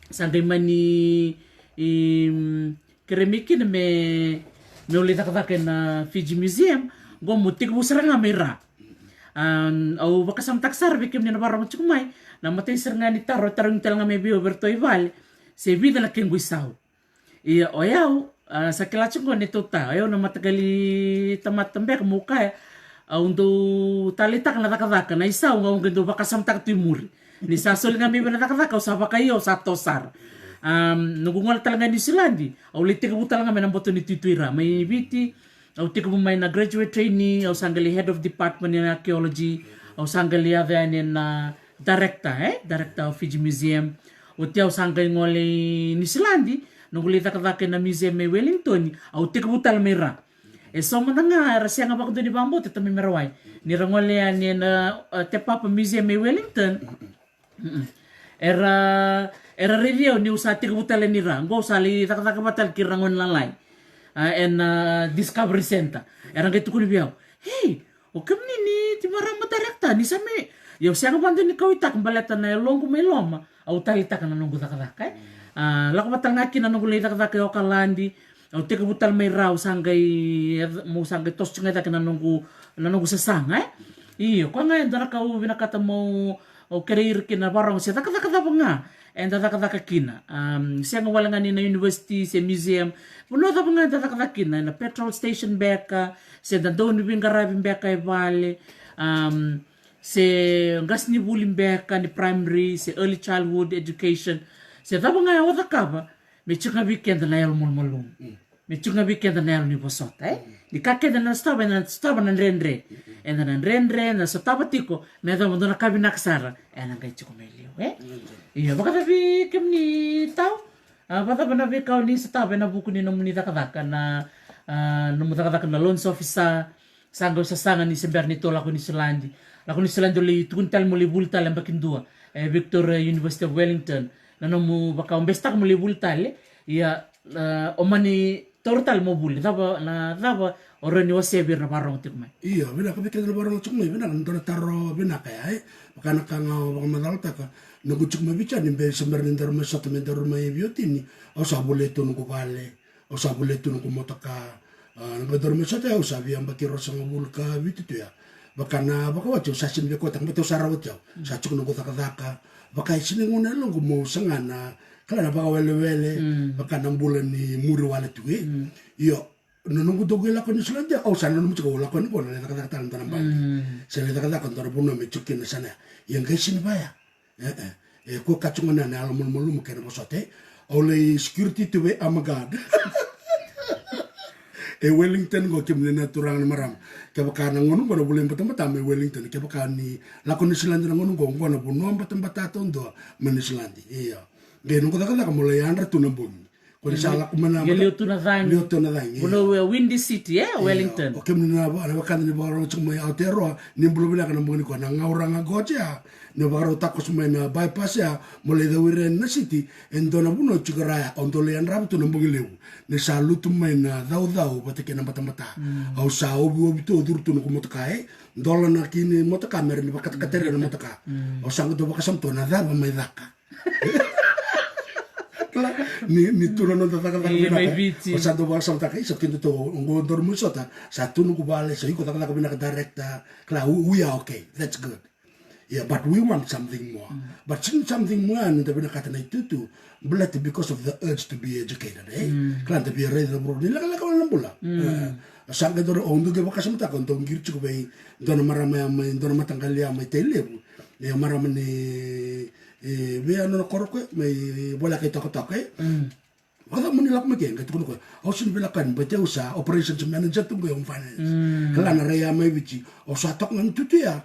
sa qai mani, um, kerei mai kina me, meu lai cakacaka ena Fiji Museum, qo meu tekivu sara ga mai ra. A, au vakasamataka sara vei kemuni na vakarorogo tiko mai, na imatai sara ga ni taro e tarogi tale ga mai vei au vei iratou i vale, se vica na kequ isau. Ia o yau, a, sa kila tiko qo ni tou ta, o yau na mataqali tamata beka meu kaya, au dau taleitaka na cakacaka, na isau ga au qai dau vakasamataka tu i muri. Ni sa soli ga mai vei na cakacaka, au sa vakaio, au sa toso sara. Am, noqu gole tale ga i Niusiladi, au lai tekivu tale ga mai na boto ni tuitui ra. Mai Viti, au tekivu mai na graduate trainee, au sa qai lai head of department in archaeology, au sa qai lai yaco yani ena director, e? Director of Fiji Museum. Oti au sa qai gole i Niusiladi, noqu lai cakacaka ena museum mai Wellington, au tekivu tale mai ra. E so mada ga era sega vakadua ni vakabauta tamai Merawai. Ni ra gole yani ena, e, Te Papa Museum e Wellington. Mm-mm. Era, era raici au niu sa tekivu tale ni ra. Qo au sa lai cakacaka vata tale kei ira na gone lalai. A, ena, a, Discovery Centre. Era qai tukuna vei au, "Hei, o kemuni ni ti marama director, ni sa mai." Ia au sega vakadua ni kauwaitaka baleta na yaloqu mai loma. Au taleitaka na noqu cakacaka, e. A, lako vata tale ga kina na noqu lai cakacaka e Okaladi. Au tekivu tale mai ra, au sa qai, meu sa qai toso tiko ga i cake na noqu, na noqu sasaga, e. Io, koya ga e dua na ka au vinakata meu, au kerei ira kina na vakarorogo se cakacaka cava ga eda cakacaka kina. Am, sega wale ga ni na university se museum. Vanua cava ga eda cakacaka kina, ena petrol station beka, se da dau ni veiqaravi beka e vale, am, se qasenivuli beka ni primary se early childhood education, se cava ga o cakava, me tiko ga vei keda na yalomalumalumu. Me tiko ga vei keda na yalo ni vosota, e? Ni ka keda na sotava, eda na sotava na dredre. Eda na dredre, na sotava tiko, me yacova dua na ka vinaka sara, ena qai tiko mai liu, e? Io, vakacava vei kemuni tau? A, vakacava na veika o ni sotava ena vuku ni nomuni cakacaka na, a, nomu cakacaka na loans officer, sa qai sasaga ni se bera ni tou lako i Niusiladi. Lako i Niusiladi o lai tukuni tale mo lai vuli tale yabaki dua e Victoria University of Wellington. Na nomu vaka o besetaka mo lai vuli tale, ia, a, o mani taura tale mo vuli. Cava, na cava o rawa ni wasea vei ira na vakarorogo tiko mai? Io, vinaka vei keda na vakarorogo tiko mai, vinaka, dua na taro vinaka ya, e? Vaka na ka ga o vakamacalataka, noqu tiko mai Viti ya, ni bera, se bera ni daru mai sota me daru mai veiwatini, au sa volia tu noqu vale, au sa volia tu noqu motoka, a, na qai daru mai sota ya, au sa veiyabaki ruasagavulu ka vitu tu ya. Vaka na vakawati, au sa sega ni via kauta, baleta au sa rawati au. Sa tiko noqu cakacaka, vaka e sega ni gauna e yaloqu meu saga na, kila, na vakawelewele, vaka na bula ni muri wale tu, e? Io, na noqu dau qai lako i Niusiladi ya, au sa nanuma tiko au lako yani qo na lai cakacaka tale na dua na baqe. Se lai cakacaka dua na vanua me tiko kina na yasana ya. Ia qai sega ni vaya. E, e. E, ko ka tiko ga na yalo malumalumu kei na vosota, e. Au lai security tu vei Armor Guard e Wellington qo, kemuni na turaga na marama. Kevaka na gauna qo na vula i batabata mai Wellington, kevaka ni lako Niusiladi na gauna qo, qo na vanua batabata taudua mai Niusiladi. Io. Qai noqu cakacaka mo lai yadra tu na bogi. Ko ni sa lako mai na, qai liwa tu na cagi. Liwa tu na cagi, io. Vanua, e, windy city, e, Wellington. Io. O kemuni na, na wekada ni vakarorogo tiko mai Aotearoa, ni bula vinaka na bogi nikua, na gauraga qo ya, ni vakarau takoso mai na bypass ya, mo lai cau ira yani na city, e dua na vanua tiko ra ya, au dau lai yadrava tu na bogi levu. Ni sa lutu mai na caucau vata kei na batabata. Au sa oviovi tu, au curu tu noqu motoka, e, dola na ki ni motoka, me ra ni vakatakataria na motoka. Au sa qai dau vakasama tu na cava mai caka. Kila, ni, ni tu na noda cakacaka vinaka. Io, mai Viti. Au sa dau vakasamataka, isa, keda tu, oqo daru mai sota, sa tu noqu vale, sa iko cakacaka vinaka, director. Kila, we, we are okay. That's good. Yeah, but we want something more. But sega ni something more, ni da vinakata na itutu. Baleta because of the urge to be educated, e? Kila, da via raica na vuravura ni lekaleka wale na bula. E, sa qai dau, au dau qai vakasamataka, au dau qiri tiko vei dua na marama ya mai, dua na mataqali ya mai Tailevu. E, marama ni, e, vei ya nona koro ko ya, mai voleka i Tokatoka, e. Vakacava mo ni lako mai ke? Qai tukuna o koya, au sega ni veilakoyaki, baleta au sa operations manager tu qo e home finance. Kila, na rai ya mai Viti, au sa toka ga na itutu ya.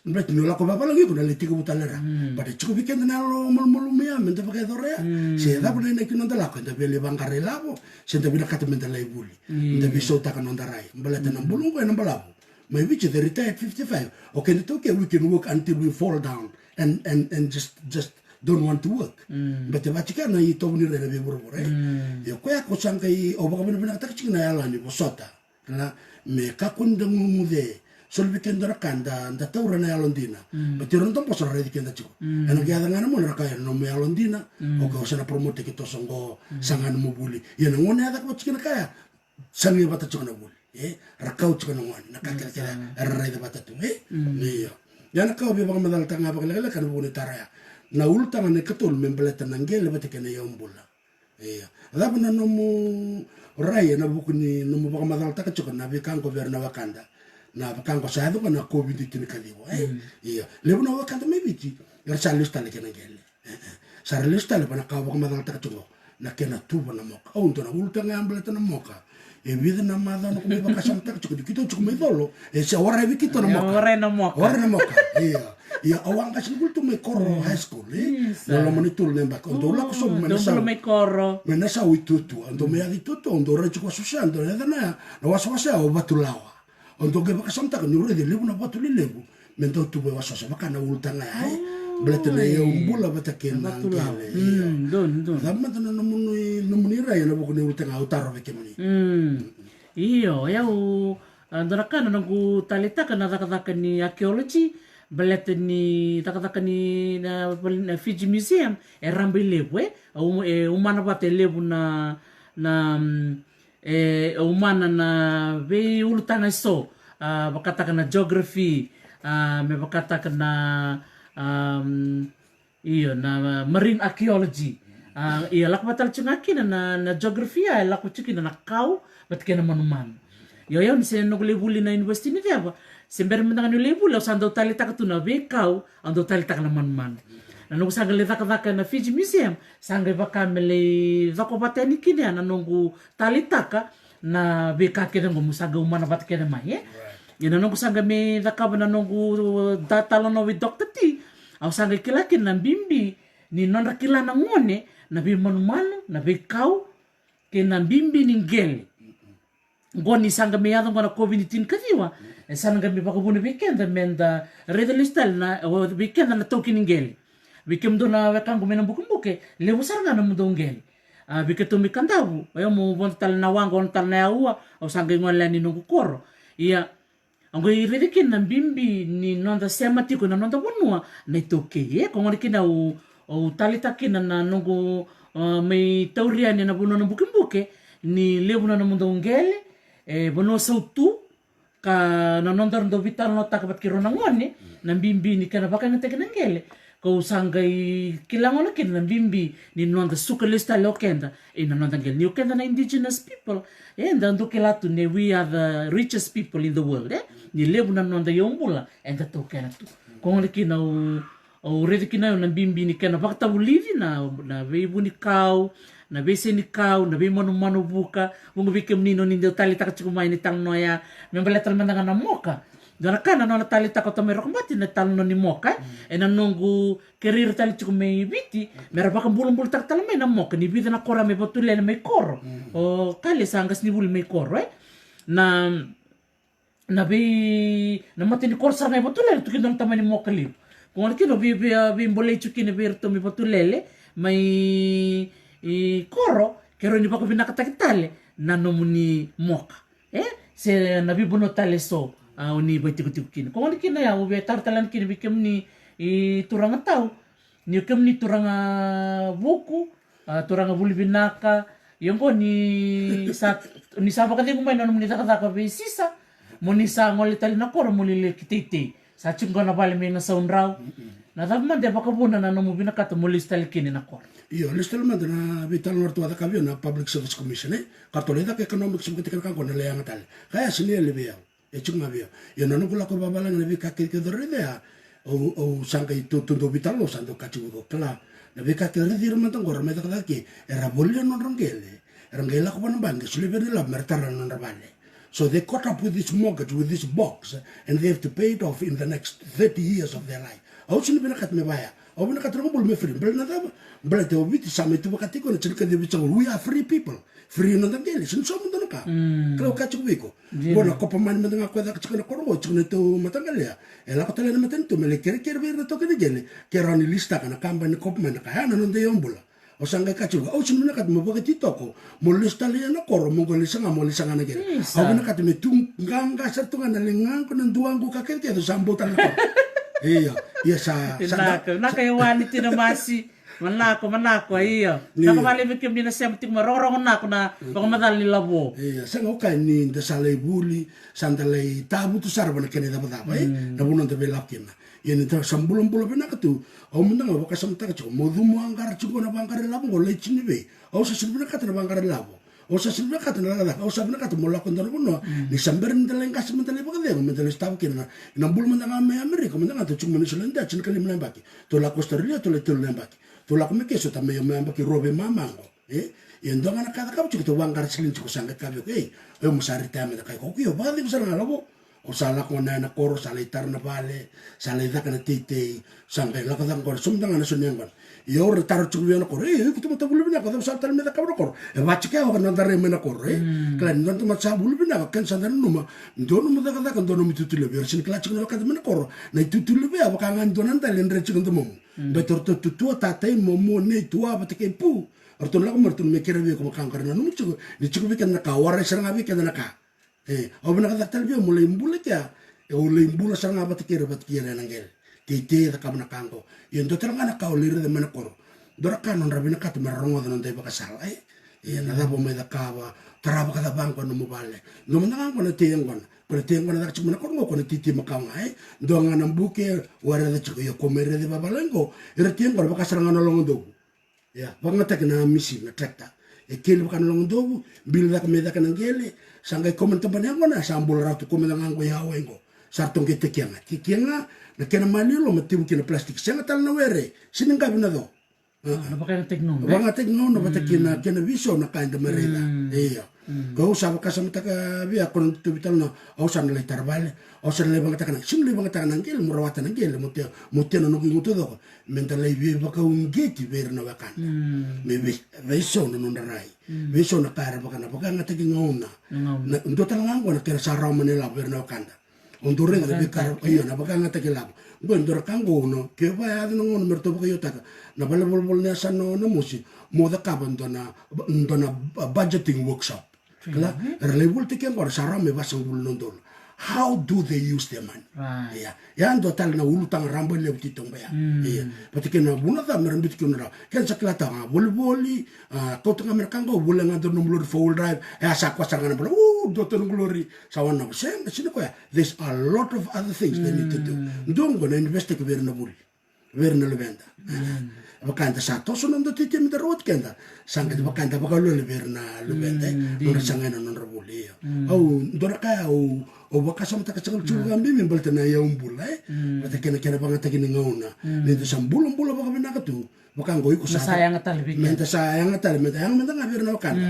Baleta ni lako vavalagi iko na lai tekivu tale ra. But e tiko vei keda na yalo malumalumu ya, me da vakayacora ya. Se cava na inaki ni noda lako, eda via lai vaqara ilavo, se da vinakata me da lai vuli. Da veisautaka noda rai. Baleta na bula qo ena balavu. Mai Viti, they retired fifty-five. O keda tu ke, we can work until we fall down and, and, and just, just don't want to work. Baleta vaka tiko ya na itovo ni rai ena veivuravura, e? Ia o koya ko sa qai, au vakavinavinakataka tiko na yalo ni vosota. Kila, me kakua ni da guguce. Soli vei keda na ka da, da taura na yalodina. Baleta ira na noda boso ra raici keda tiko. Ena qai yaco ga na mona ra kaya na nomu yalodina. Okay, au sa na promote-taki toso qo, saga nomu vuli. Ia na gauna e caka vata tiko na ka ya, saga vata tiko na vuli. E, ra kau tiko na gone, na ka kece kece era raica vata tu, e? Io. Ia na ka au via vakamacalataka ga vakalekaleka ena vuku ni taro ya. Na ulutaga na ikatolu me baleta na qele vata kei na iyaubula. Io. Cava na nomu rai ena vuku ni nomu vakamacalataka tiko na veika qo vei ira na wekada? Na veika qo sa yaco ga na COVID tinikaciwa, e? Io. Levu na wekada mai Viti era sa lesu tale kei na qele. E, e. Sa ra lesu tale va na ka au vakamacalataka tiko qo, na kena tuva na moka. Au dua na ulutaga ya baleta na moka. E vica na macawa na noqu mai vakasamataka tiko ni keitou tiko mai Colo, e se warai vei keitou na moka. Warai na moka. Warai na moka. Ia. Ia, au a qai sega ni vuli tu mai Koro High School, e? Isa. Na loma ni tolu na yabaki. Au dau lako sobu mai na sau. Mai Koro. Mai na sau i Tuatua. Au dau mai yaco i Tuatua, au dau rai tiko wasawasa, au dau yaco na, na wasawasa ya o Vatulawa. Au dau qai vakasamataka niu raica e levu na vatu lelevu me dau tuva e wasawasa, vaka na ulutaga ya, e? Baleta na iyaubula vata kei na qele. Io. Cava mada na nomuni, nomuni rai ena vuku ni ulutaga au taro vei kemuni? Io, e au, a, dua na ka na noqu taleitaka na cakacaka ni archaeology, baleta ni cakacaka ni na, na Fiji Museum e rabailevu, e? E umana vata e levu na, na, mm, e umana na veiulutaga eso, a, vakataka na geography, a, me vakataka na, a, Io, na marine archaeology. A, io, lako vata tale tiko ga kina na, na geography, a, e lako tiko kina na kau vata kei na manumanu. Io, io, ni se noqu lai vuli na university ni Veva, se bera mada ga niu lai vuli, au sa dau taleitaka tu na veikau, au dau taleitaka na manumanu. Na noqu sa qai lai cakacaka na Fiji Museum, sa qai vaka me lai coko vata yani kina ya na noqu taleitaka na veika kece qo meu sa qai umana vata kece mai, e? Ia na noqu sa qai mai cakava na noqu da talanoa vei Doctor T, au sa qai kila kina na bibi ni nodra kila na gone na veimanumanu, na veikau, kei na bibi ni qele. Qo ni sa qai mai yaco qo na COVID tinikaciwa, e sa na qai mai vakavuna vei keda meda raica lesu tale na, o, vei keda na taukei ni qele. Vei kemudou na wekaqu mai Nabukebuke, levu sara ga na nomudou qele. A, vei keitou mai Kadavu, o yau meu vodo tale na waqa, ono tale na aua, au sa qai gole yani noqu koro. Ia, au qai raica kina na bibi ni noda sema tiko na noda vanua na iTaukei, e, ko gona kina au, au taleitaka kina na noqu, a, mai tauri yani na vanua na Bukebuke, ni levu na nomudou qele, e, vanua sautu, ka na nodaru dau veitalanoataka vata kei rau na gone, na bibi ni kena vakayagataki na qele. Kau sa qai kila gona kina na bibi ni noda suka lesu tale o keda, e, na noda qele. Ni o keda na indigenous people, e, da dau kila tu ni we are the richest people in the world, e. Ni levu na noda iyaubula, eda taukena tu. Ko gona kina au, au raica kina o yau na bibi ni kena vakatavulici na, na veivunikau, na veisenikau, na veimanumanu vuka, vuqa vei kemuni noni dau taleitaka tiko mai na italanoa ya, me baleta tale mada ga na moka. Dua na ka na nona taleitaka o Tamai Rokobati na italanoa ni moka, e. Ena noqu kerei ira tale tiko mai Viti, mera vakabulabulataka tale mai na moka, ni vica na koro me Vatulele mai koro. O Kale sa qasenivuli mai koro, e. Na na vei, na matanikoro sara ga e Vatulele, tu kina dua na tamani moka levu. Ko gona kina vei, vei, veibolei tu kina vei iratou mai Vatulele, mai, i, koro, ke rawa ni vakavinakataki tale na nomuni moka. E? Se na veivanua tale eso, a, oni vaitikotiko kina. Ko gona kina ya, au via taro tale yani kina vei kemuni, i, turaga tau. Ni o kemuni turaga vuku, a, turaga vuli vinaka, ia oqo ni sa, ni sa vakacegu mai na nomuni cakacaka vei sisa, mo ni sa gole tale na koro mo ni laki teitei. Sa tiko qo na vale mai Gasaudrau. Na cava mada e vakavuna na nomu vinakata mo lesu tale kina na koro? Io, lesu tale mada na veitalanoa ratou a cakava vei au na Public Service Commission, e? Ka ratou lai caka economics, vakatikina ka qo na lai yaga tale. Ka ya sega ni yali vei au. E tiko ga vei au. Ia na noqu lako vavalagi na veika kece kece au raica ya, au, au sa qai tou, tou dau veitalanoa, au sa dau kaya tiko vei iko, kila, na veika kece raici ira mada qo ra mai cakacaka ke, era volia na nodra qele, era qai lako vua na baqe, solia vei ira na ilavo mera tara na nodra vale. So they caught up with this mortgage, with this box, and they have to pay it off in the next thirty years of their life. Au sega ni vinakata me vaya. Au vinakata na noqu bula me free. Baleta na cava? Baleta o Viti sa mai tu vakatiko na tinikaciwa vitusagavulu. We are free people. Free na noda qele, sega ni so mada na ka. Kila au kaya tiko vei iko. Qo na copper mine mada ga koya caka tiko na koro qo, tiko na tou mataqali ya. E lako tale na matanitu me lai kerekere vei ira na taukei ni qele, ke rawa ni lisitaka na kabani ni copper mine, na ka ya na noda iyaubula. Au sa qai kaya tiko, au sega ni vinakata mo vakatitoko mo lesu tale ya na koro, mo qai lesa ga, mo lesa ga na qele. Au vinakata me tu qaqa sara tu ga na ligaqu, na duaqu, ka kece kece, au sa bau tale na koro. Ia, ia sa, sa vinaka, vinaka, e wani tina masi. Manako, manako, io. Io. Vinaka vakalevu vei kemuni na sema tiko mai, rogorogo nako na vakamacala ni lavo. Io, sega, au kaya ni da sa lai vuli, sa da lai tavutu sara vua na kena icavacava, e? Na vanua da veilako kina. Ia ni da sa bulabula vinaka tu, au mada ga vakasamataka tiko, meu cumu a qara tiko na vaqara ilavo qo, lai tini vei. Au sa sega ni vinakata na vaqara ilavo. Au sa sega ni vinakata na cakacaka, au sa vinakata meu lako e dua na vanua, ni sa bera ni da lai qase, me da lai vakacegu, me da lai sotava kina na, na bula mada ga mai Amerika, mada ga tou tiko mai Niusiladi, tinikalima na yabaki. Tou lako Australia, tou lai tolu na yabaki. Tou lako mai ke, sota mai au mai yabaki rua vei mama qo. E? Ia dua ga na ka e cakava tiko, tou vaqara silini tiko, sa qai kaya vei au, ei, o yau mo sa retire, me da kaya ko iko, io, vakacegu sara ga lavo. Au sa lako gona ena koro, sa lai tara na vale, sa lai caka na teitei, sa qai lako caka qori, so mada ga na so ni yaqona. Ia au ra taro tiko vei au na koro, ei, iko tu mada vuli vinaka, o cava sa tale me cakava na koro? E vaka tiko ya o na darai mai na koro, e? Kila ni dua na tamata sa vuli vinaka, kena sa da nanuma, dua nomu cakacaka, dua nomu itutu levu, era sega ni kila tiko na wekada mai na koro, na itutu levu ya, vaka ga ni dua na dali e dre tiko na domomu. Baleta o ratou tutua, tatai, momo, nei, tua, vata kei pu. O ratou na lako mai, o ratou na mai kerea vei iko, vaka ga era nanuma tiko, ni tiko vei keda na ka, warai sara ga vei keda na ka. E, au vinakata tale vei au mo lai bula kea, e, au lai bula sara ga vata kei ira, vata kei ira na qele. Kei tei e cakava na ka qo. Ia dua tale ga na ka au lai raica mai na koro. Dua na ka nodra vinakata mera rogoca na noda ivakasala, e. Ia, na cava o mai cakava, tarava ka cava qo na nomu vale. Dua mada ga qo na tei yaqona. Ko na tei yaqona caka tiko mai na koro qo, ko na titi makawa ga, e. Dua ga na buke, o raica tiko, ia ko mai raici vavalagi qo, ira tei yaqona vaka sara ga na logodovu. Ia, vakayagataki na misini, na tractor. E keli vaka na logodovu, bili cake mai cake na qele, sa qai kau mai na tabana yaqona, sa bula rawa tu, kau mai caka ga qo, ia, wai qo. Sa ratou qai tekia ga. Tekia ga, na kena maliwa, ma tevu kina plastic. Sega tale na were, sini qavi na co. A, na vakayagataki gauna, e? Vakayagataki gauna vata kei na kena veisau na ka eda mai raica. Io. Ko au sa vakasamataka vei au, ko na nodatou veitalanoa, au sa na lai tara vale, au sa na lai vakayagataka na, sega ni lai vakayagataka na qele, mo rawata na qele, mo te, mo te na noqu igu taucoko. Meda lai veivakauqeti vei ira na wekada. Me vei, veisau na nodra rai. Veisau na ka era vaka, na vakayagataki gauna. Na, dua tale ga qo na kena sa rawa mai na ilavo vei ira na wekada. O dou raica na veika, io, na vakayagataki lavo. Qo e dua na ka qo, no, kevaka e yaco na gauna me ratou vakaiotaka na valenivolavola ni yasana o Namosi, mo cakava dua na, dua na budgeting workshop. Kila, era lai volitaki qo, sa rawa me vasagavulu na udolu. How do they use their money? Ia, ia dua tale na ulutaga rabailevu titobu ya. Ia, vata kei na vuna cava me ra biuta kina na rawa. Kena sa kila tau ga, volivoli, a, kauta ga me ra ka qo, volia ga dua na nomu lori four wheel drive, e a sa koya sara ga na bula, u, dua tale noqu lori, sa wanava, sega, sega ni koya. There's a lot of other things they need to do. Dua qo na invest-taki vei ira na vuli, vei ira na luveda. Vaka eda sa toso na noda titi meda rawati keda, sa qai vaka eda vakayaloyalo vei ira na luveda, e, nodra sagai na nodra vuli, io. Au, dua na ka au, au vakasamataka saka tiko vakabibi baleta na iyau bula, e. Vata kei na kena vakayagataki ni gauna. Ni da sa bulabula vakavinaka tu. Vaka qo iko sa yaga tale vei keda. Meda sa yaga tale, meda yaga meda ga vei ira na wekada.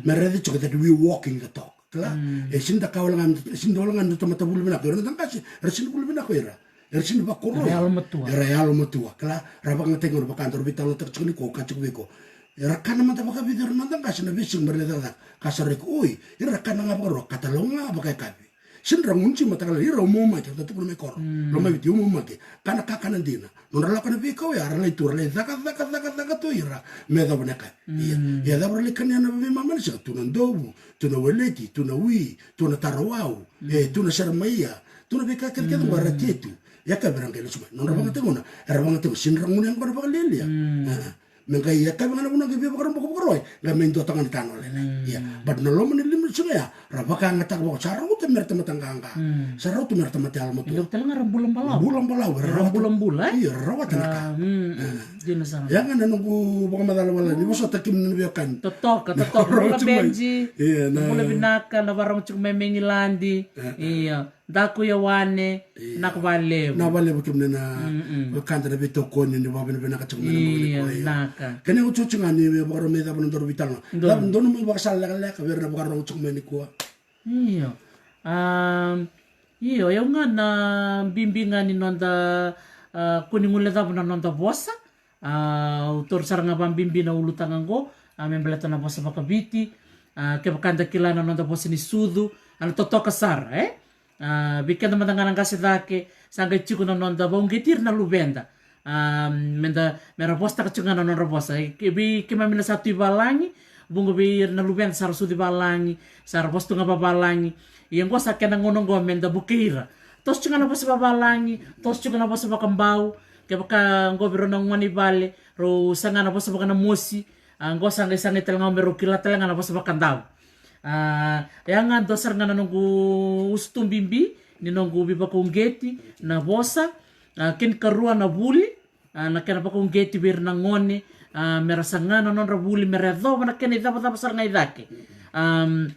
Me raici tiko that we walking the talk. Kila? E, sega ni da ka wale ga, sega ni da wale ga na tamata vuli vinaka. Ira na noda qase, era sega ni vuli vinaka o ira. Era sega ni vakoroi. Era yalomatua. Era yalomatua. Kila? Ra vakayagataki gauna vaka daru veitalanoataka tiko nikua, au kaya tiko vei iko. Era kana mada vakavica o ira na noda qase na veisiga me ra lai cakacaka. Ka sa raici iko, oi, ira ra kana ga vakarua, ka tale ga vakayakavi. Sega ni ra gunu jima taka lailai, ira umamaki, ratou tukuna mai koro. Loma i Viti, umamaki. Kana kakana dina. Nodra lako na veika oya, ra lai tu, ra lai caka, caka, caka, caka tu ira me yacova na yakavi. Ia, ia cava ra lai kania na veimama ni siga? Tu na dovu, tu na weleti, tu na wi, tu na tarawau, e, tu na seremaia, tu na veika kecekece qo era tea tu. Yakavi ra qai lesu mai. Nodra vakayagataki gauna, era vakayagataki gauna, sega ni ra gunu yaqona vakalialia. Me qai yakavi ga na vuna qai via vakarau boko vakarau, qai mai dua taka na tano lailai. Ia, but na loma ni lima ni siga ya, ra vakayagataka vaka, sa rauta me ra tamata qaqa. Sa rauta me ra tamata yalomatua. Dua tale ga ra bula balavu. Bula balavu, era rawata. Bula bula, e? Io, era rawata na ka. Dina sara. Ya ga na noqu vakamacala wale ni vosota kemuni na veiwekani. Totoka, totoka. Bula Benji. Ia, na bula vinaka, na vakarogo tiko mai me Igiladi. Ia. Daku Ioane, naka valevu. Naka valevu kemuni na wekada na veitokoni ni vakavinavinaka tiko mai na bogi nikua. Io, naka. Kena iotioti ga ni vakarau me cava na nodaru veitalanoa. Cava dua nomu ivakasala lekaleka vei ira na vakarorogo tiko mai nikua? Io. Am, io, au ga na bibi ga ni noda, a, kua ni guilecava na noda vosa. A, au taura sara ga vakabibi na ulutaga oqo, a, me baleta na vosa vakaviti. A, kevaka da kila na noda vosa ni sucu, a, na totoka sara, e? A, vei keda mada ga na qase cake, sa qai tiko na noda vakauqeti ira na luveda. A, meda, me ra vosataka tiko ga na nodra vosa. E, ke, vei keimami na sa tu i valagi, vuqa vei ira na luveda sa ra sucu i valagi, sa ra vosa tu ga vavalagi. Ia oqo sa kena gauna oqo meda vukei ira. Toso tiko ga na vosa vavalagi, toso tiko ga na vosa vakabau. Kevaka oqo vei rau na gone i vale, rau saga na vosa vakaNamosi, a, oqo sa qai sagai tale ga me rau kila tale ga na vosa vakaDavu. A, ya ga dua sara ga na noqu usutu bibi ni noqu veivakauqeti na vosa, a, kena ikarua na vuli, a, na kena vakauqeti vei ira na gone, a, me ra saga na nodra vuli, me ra yacova na kena icavacava sara ga i cake. Am,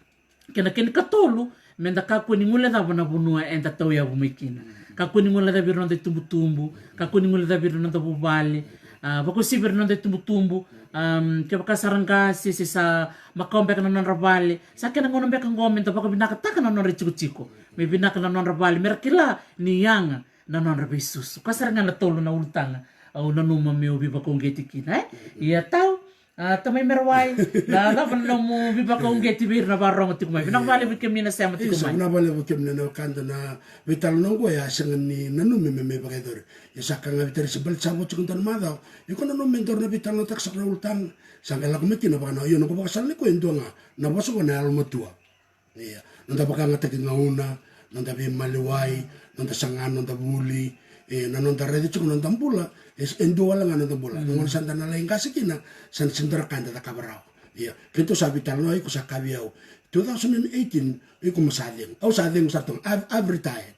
kena, kena ikatolu, meda kakua ni guilecava na vanua eda tauyavu mai kina. Kakua ni guilecavi ira na noda itubutubu, kakua ni guilecavi ira na noda vuvale, a, vakauasivi ira na noda itubutubu, am, kevaka sa ra qase se sa makawa beka na nodra vale, sa kena gauna beka oqo meda vakavinakataka na nodra itikotiko, me vinaka na nodra vale, me ra kila ni yaga na nodra veisusu. Koya sara ga na tolu na ulutaga au nanuma meu veivakauqeti kina, e? Ia tau, a, tamai Merewai, na cava na nomu veivakauqeti vei ira na vakarorogo tiko mai? Vinaka vakalevu vei kemuni na sema tiko mai. Isa, vinaka vakalevu vei kemuni na wekada na veitalanoa oqo, ia sega ni nanumi me mai vakayacori. Ia sa ka ga vei Teresi baleta sa vo tiko dua na macawa. Iko nanuma me daru na veitalanoataka saka na ulutaga. Sa qai lako mai kina vaka na, io, noqu vakasala nikua e dua ga, na vosa oqo na yalomatua. Ia, noda vakayagataki gauna, noda veimaliwai, noda saga noda vuli, e, na noda raica tiko noda bula, e, e dua wale ga noda bula. Na gauna sa da na lai qase kina, sa na sega ni dua na ka eda cakava rawa. Ia, keitou sa veitalanoa, iko sa kaya vei au, two thousand and eighteen, iko mo sa cegu. Au sa cegu sara tu ga, I've, I've retired.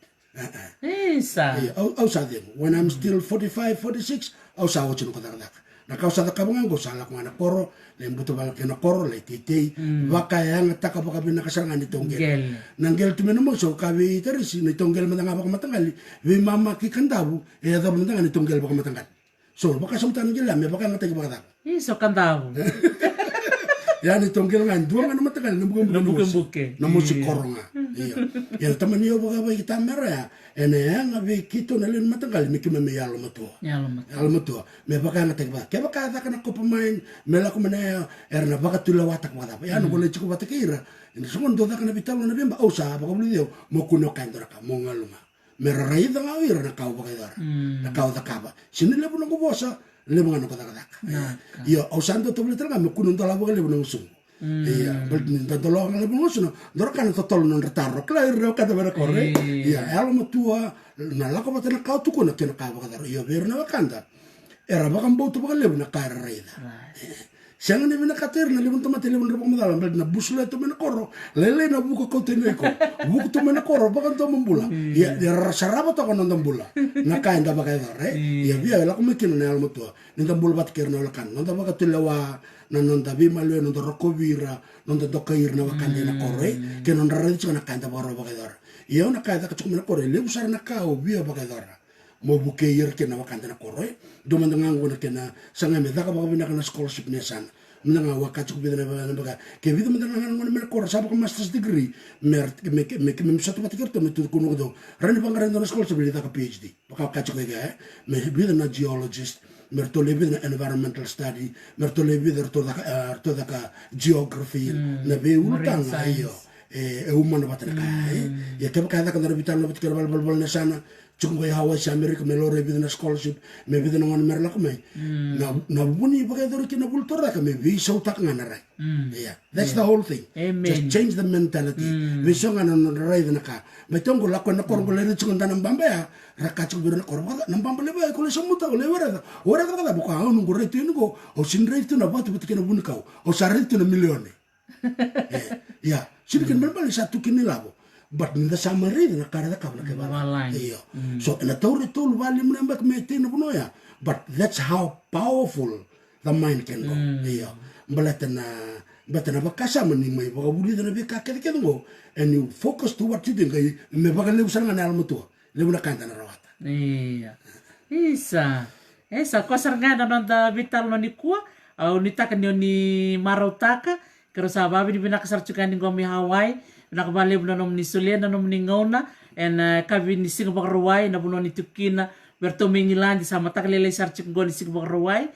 Isa. Ia, au, au sa cegu. When I'm still forty-five, forty-six, au sa oti noqu cakacaka. Na ka au sa cakava ga oqo, sa lako ga na koro, lai buta vale kei na koro, lai teitei, vakayagataka vakavinaka sara ga neitou qele. Na qele tu mai na mosi, au kaya vei Tarisi, neitou qele mada ga vakamataqali, veimama ki Kadavu e yacova mada ga neitou qele vakamataqali. So vakasamataka na qele ya me vakayagataki vakacava. Isa, o Kadavu. Ia neitou qele ga e dua ga na mataqali, na bukebuke, na mosi koro ga. Ia, ia na tamani au vakavakatamera ya, ena yaga vei keitou na lewe ni mataqali me keimami yalomatua. Yalomatua. Me vakayagataki vakacava. Kevaka e caka na copper mine, me lako mai na yaya, era na vakatulewataka vakacava. Ia na volai tiko vata kei ira, ena so gona dou caka na veitalanoa na veiba, au sa vakavulici au, mo kune o kaya e dua na ka, mo galu ga. Me ra raica ga o ira na ka au vakayacora, na ka au cakava. Sega ni levu noqu vosa, levu ga noqu cakacaka. Ia au sa dau tovolea tale ga me kune dolavi vakalevu na gusuqu. Ia baleta ni da dolavi vakalevu na gusuqu, dua na ka na totolo na nodra taro. Kila ira na wekada mai na koro, e? Ia, yalomatua, na lako vata na ka au tukuna kei na ka au vakayacora. Ia vei ira na wekada, era vakabauta vakalevu na ka era raica. Sega ni vinakata ira na levu na tamata, levu na ra vakamacala, baleta na busula e tu mai na koro, lailai na vuku kauta iko. Vuku tu mai na koro, vakadomobula. Ia, ia ra sarava toka na noda bula. Na ka eda vakayacora, e? Ia via e lako mai kina na yalomatua. Ni da bula vata kei ira na wekada. Noda vakatulewa, na noda veimaliwai, noda rokovi ira, noda dokai ira na wekada ena koro, e? Kei na nodra raica tiko na ka eda vakarau vakayacora. Ia au na ka e caka tiko mai na koro, e levu sara na ka au via vakayacora. Mo vukei ira kina na wekada na koro, e? Dua mada ga oqo na kena saga me caka vakavinaka na scholarship ni yasana. Mada ga au a kaya tiko vica na, na beka, ke vica mada ga na gone mai na koro sa vaka masters degree, me, me, me, me sota vata kei ratou me tukuna keitou, rawa ni vaqara e dua na scholarship ni caka PhD. Vaka au kaya tiko eke, e? Me vica na geologist, me ratou lai vica na environmental study, me ratou lai vica ratou caka, e, ratou caka geography, na veiulutaga, io. E, e umana vata na ka, e? Ia kevaka e caka dua na veitalanoa vata kei ira na valenivolavola ni yasana, tiko qo i Hawaii se Amerika, me laurai vica na scholarship, me vica na gone me ra lako mai. Na, na vu ni vakayacori kina na vuli torocake me veisautaka ga na rai. Ia, that's the whole thing. Just change the mentality. Veisau ga na nodra raica na ka. Mai toqo lako na koro qo lai raica tiko ga na baba ya, ra kaya tiko vei ira na koro, vaka na baba levu ya, iko lai samuta, iko lai wareta. Wareta vakacava? Ko, au noqu raica tu yani qo, au sega ni raica tu na vatu vata kei na vunikau. Au sa raica tu na milioni. E, ia, sega ni kena ibalebale ni sa tu kina na ilavo. But ni da sa mai raica na ka ra cakava na kaivalagi. Io. So ena taura e tolu, va, lima na yabaki me tei na vanua ya. But that's how powerful the mind can go. Io. Baleta na, baleta na vakasama ni mai vakavulica na veika kecekece qo, and you focus to what you think, qai me vakalevu sara ga na yalomatua. Levu na ka eda na rawata. Ia. Isa. E sa koya sara ga na noda veitalanoa nikua. Au nuitaka ni o ni marautaka. Keirau sa vakavinavinaka sara tiko yani qo mai Hawaii. Vinaka vakalevu na nomuni solia na nomuni gauna ena, e, yakavi ni siga Vakarauwai, na vanua ni tiko kina vei iratou mai Igiladi. Sa mataka lailai sara tiko qo ni siga Vakarauwai.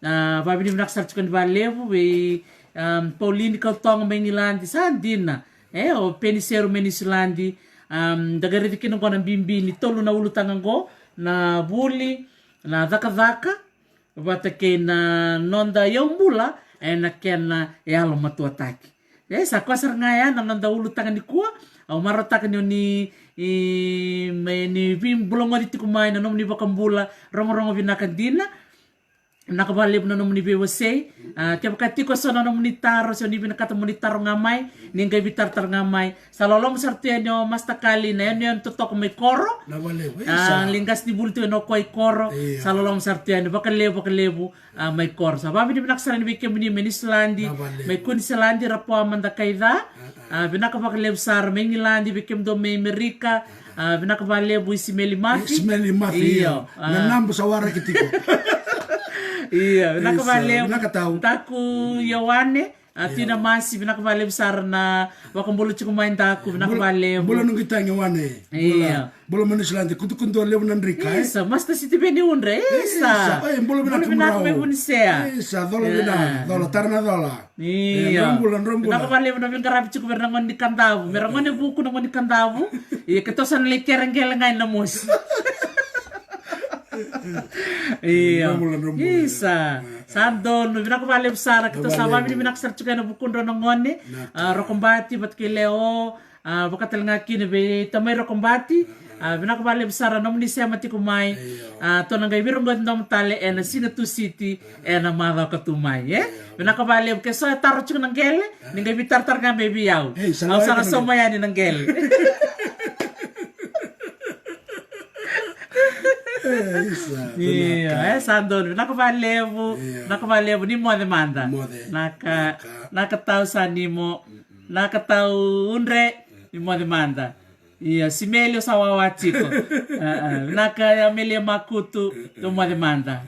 A, vakavinavinaka sara tiko yani vakalevu vei, um, Paulini Kautoga mai Igiladi. Sa dina. E, o Peniseru mai Niusiladi, am, da qai raica kina qo na bibi ni tolu na ulutaga qo, na vuli, na cakacaka, vata kei na noda iyaubula ena kena yalomatuataki. E, sa koya sara ga ya na noda ulutaga nikua. Au marautaka ni o ni, i, me ni veibulogoci tiko mai na nomuni vakabula, rogorogo vinaka dina. Vinaka vakalevu na nomuni veiwasei. A, kevaka tiko eso na nomuni taro, se o ni vinakata mo ni taro ga mai, ni qai veitaratara ga mai. Sa loloma sara tu yani o Master Kali, na yanuyanu totoka mai koro. Vinaka vakalevu. A, sa lai qasenivuli tu yani o koya i koro. Io. Sa loloma sara tu yani vakalevu, vakalevu, a, mai koro. Sa vakavinavinaka sara yani vei kemuni mai Niusiladi, mai Kuniseladi, Rapoa mada kai ca. A, vinaka vakalevu sara mai Igiladi, vei kemudou mai Amerika. A, vinaka vakalevu Isimeli Mafi. Isimeli Mafi, io. Io. A. Na nabu sa waraki tiko. Io, vinaka vakalevu. Vinaka tau. Daku Ioane, a, Tina Masi, vinaka vakalevu sara na vakabula tiko mai Daku, vinaka vakalevu. Bula noqu itagi Ioane. Io. Bula mai Niusiladi, kutukutu levu na drika, e? Isa, Master Sitiveni Udre, isa. Isa, e, bula vinaka mai Vunisea. Isa, cola vinaka, cola, tara na cola. Io. E, drau bula, drau bula. Vinaka vakalevu na veiqaravi tiko vei ira na gone ni Kadavu. Me ra gone vuku na gone ni Kadavu. Ia keitou sa na lai kere qele ga ena mosi. Io. Drau bula, drau bula. Isa. Sa donu, vinaka vakalevu sara, keitou sa vakavinavinaka sara tiko ena vukudrau na gone. A, Rokobati vata kei Leo. A, vaka tale ga kina vei tamai Rokobati. A, vinaka vakalevu sara nomuni sema tiko mai. A, tou na qai veirogoci domo tale ena Sign Out City ena macawa ka tu mai, e? Vinaka vakalevu. Ke so e taro tiko na qele, ni qai veitaratara ga mai vei au. Au sa na sauma yani na qele. Io, e sa donu. Vinaka vakalevu. Vinaka vakalevu. Ni moce mada. Naka, naka tau Sanimo. Naka tau Udre. Ni moce mada. Ia, Simeli, o sa wawa tiko. Vinaka Amelia Makutu, tou moce mada.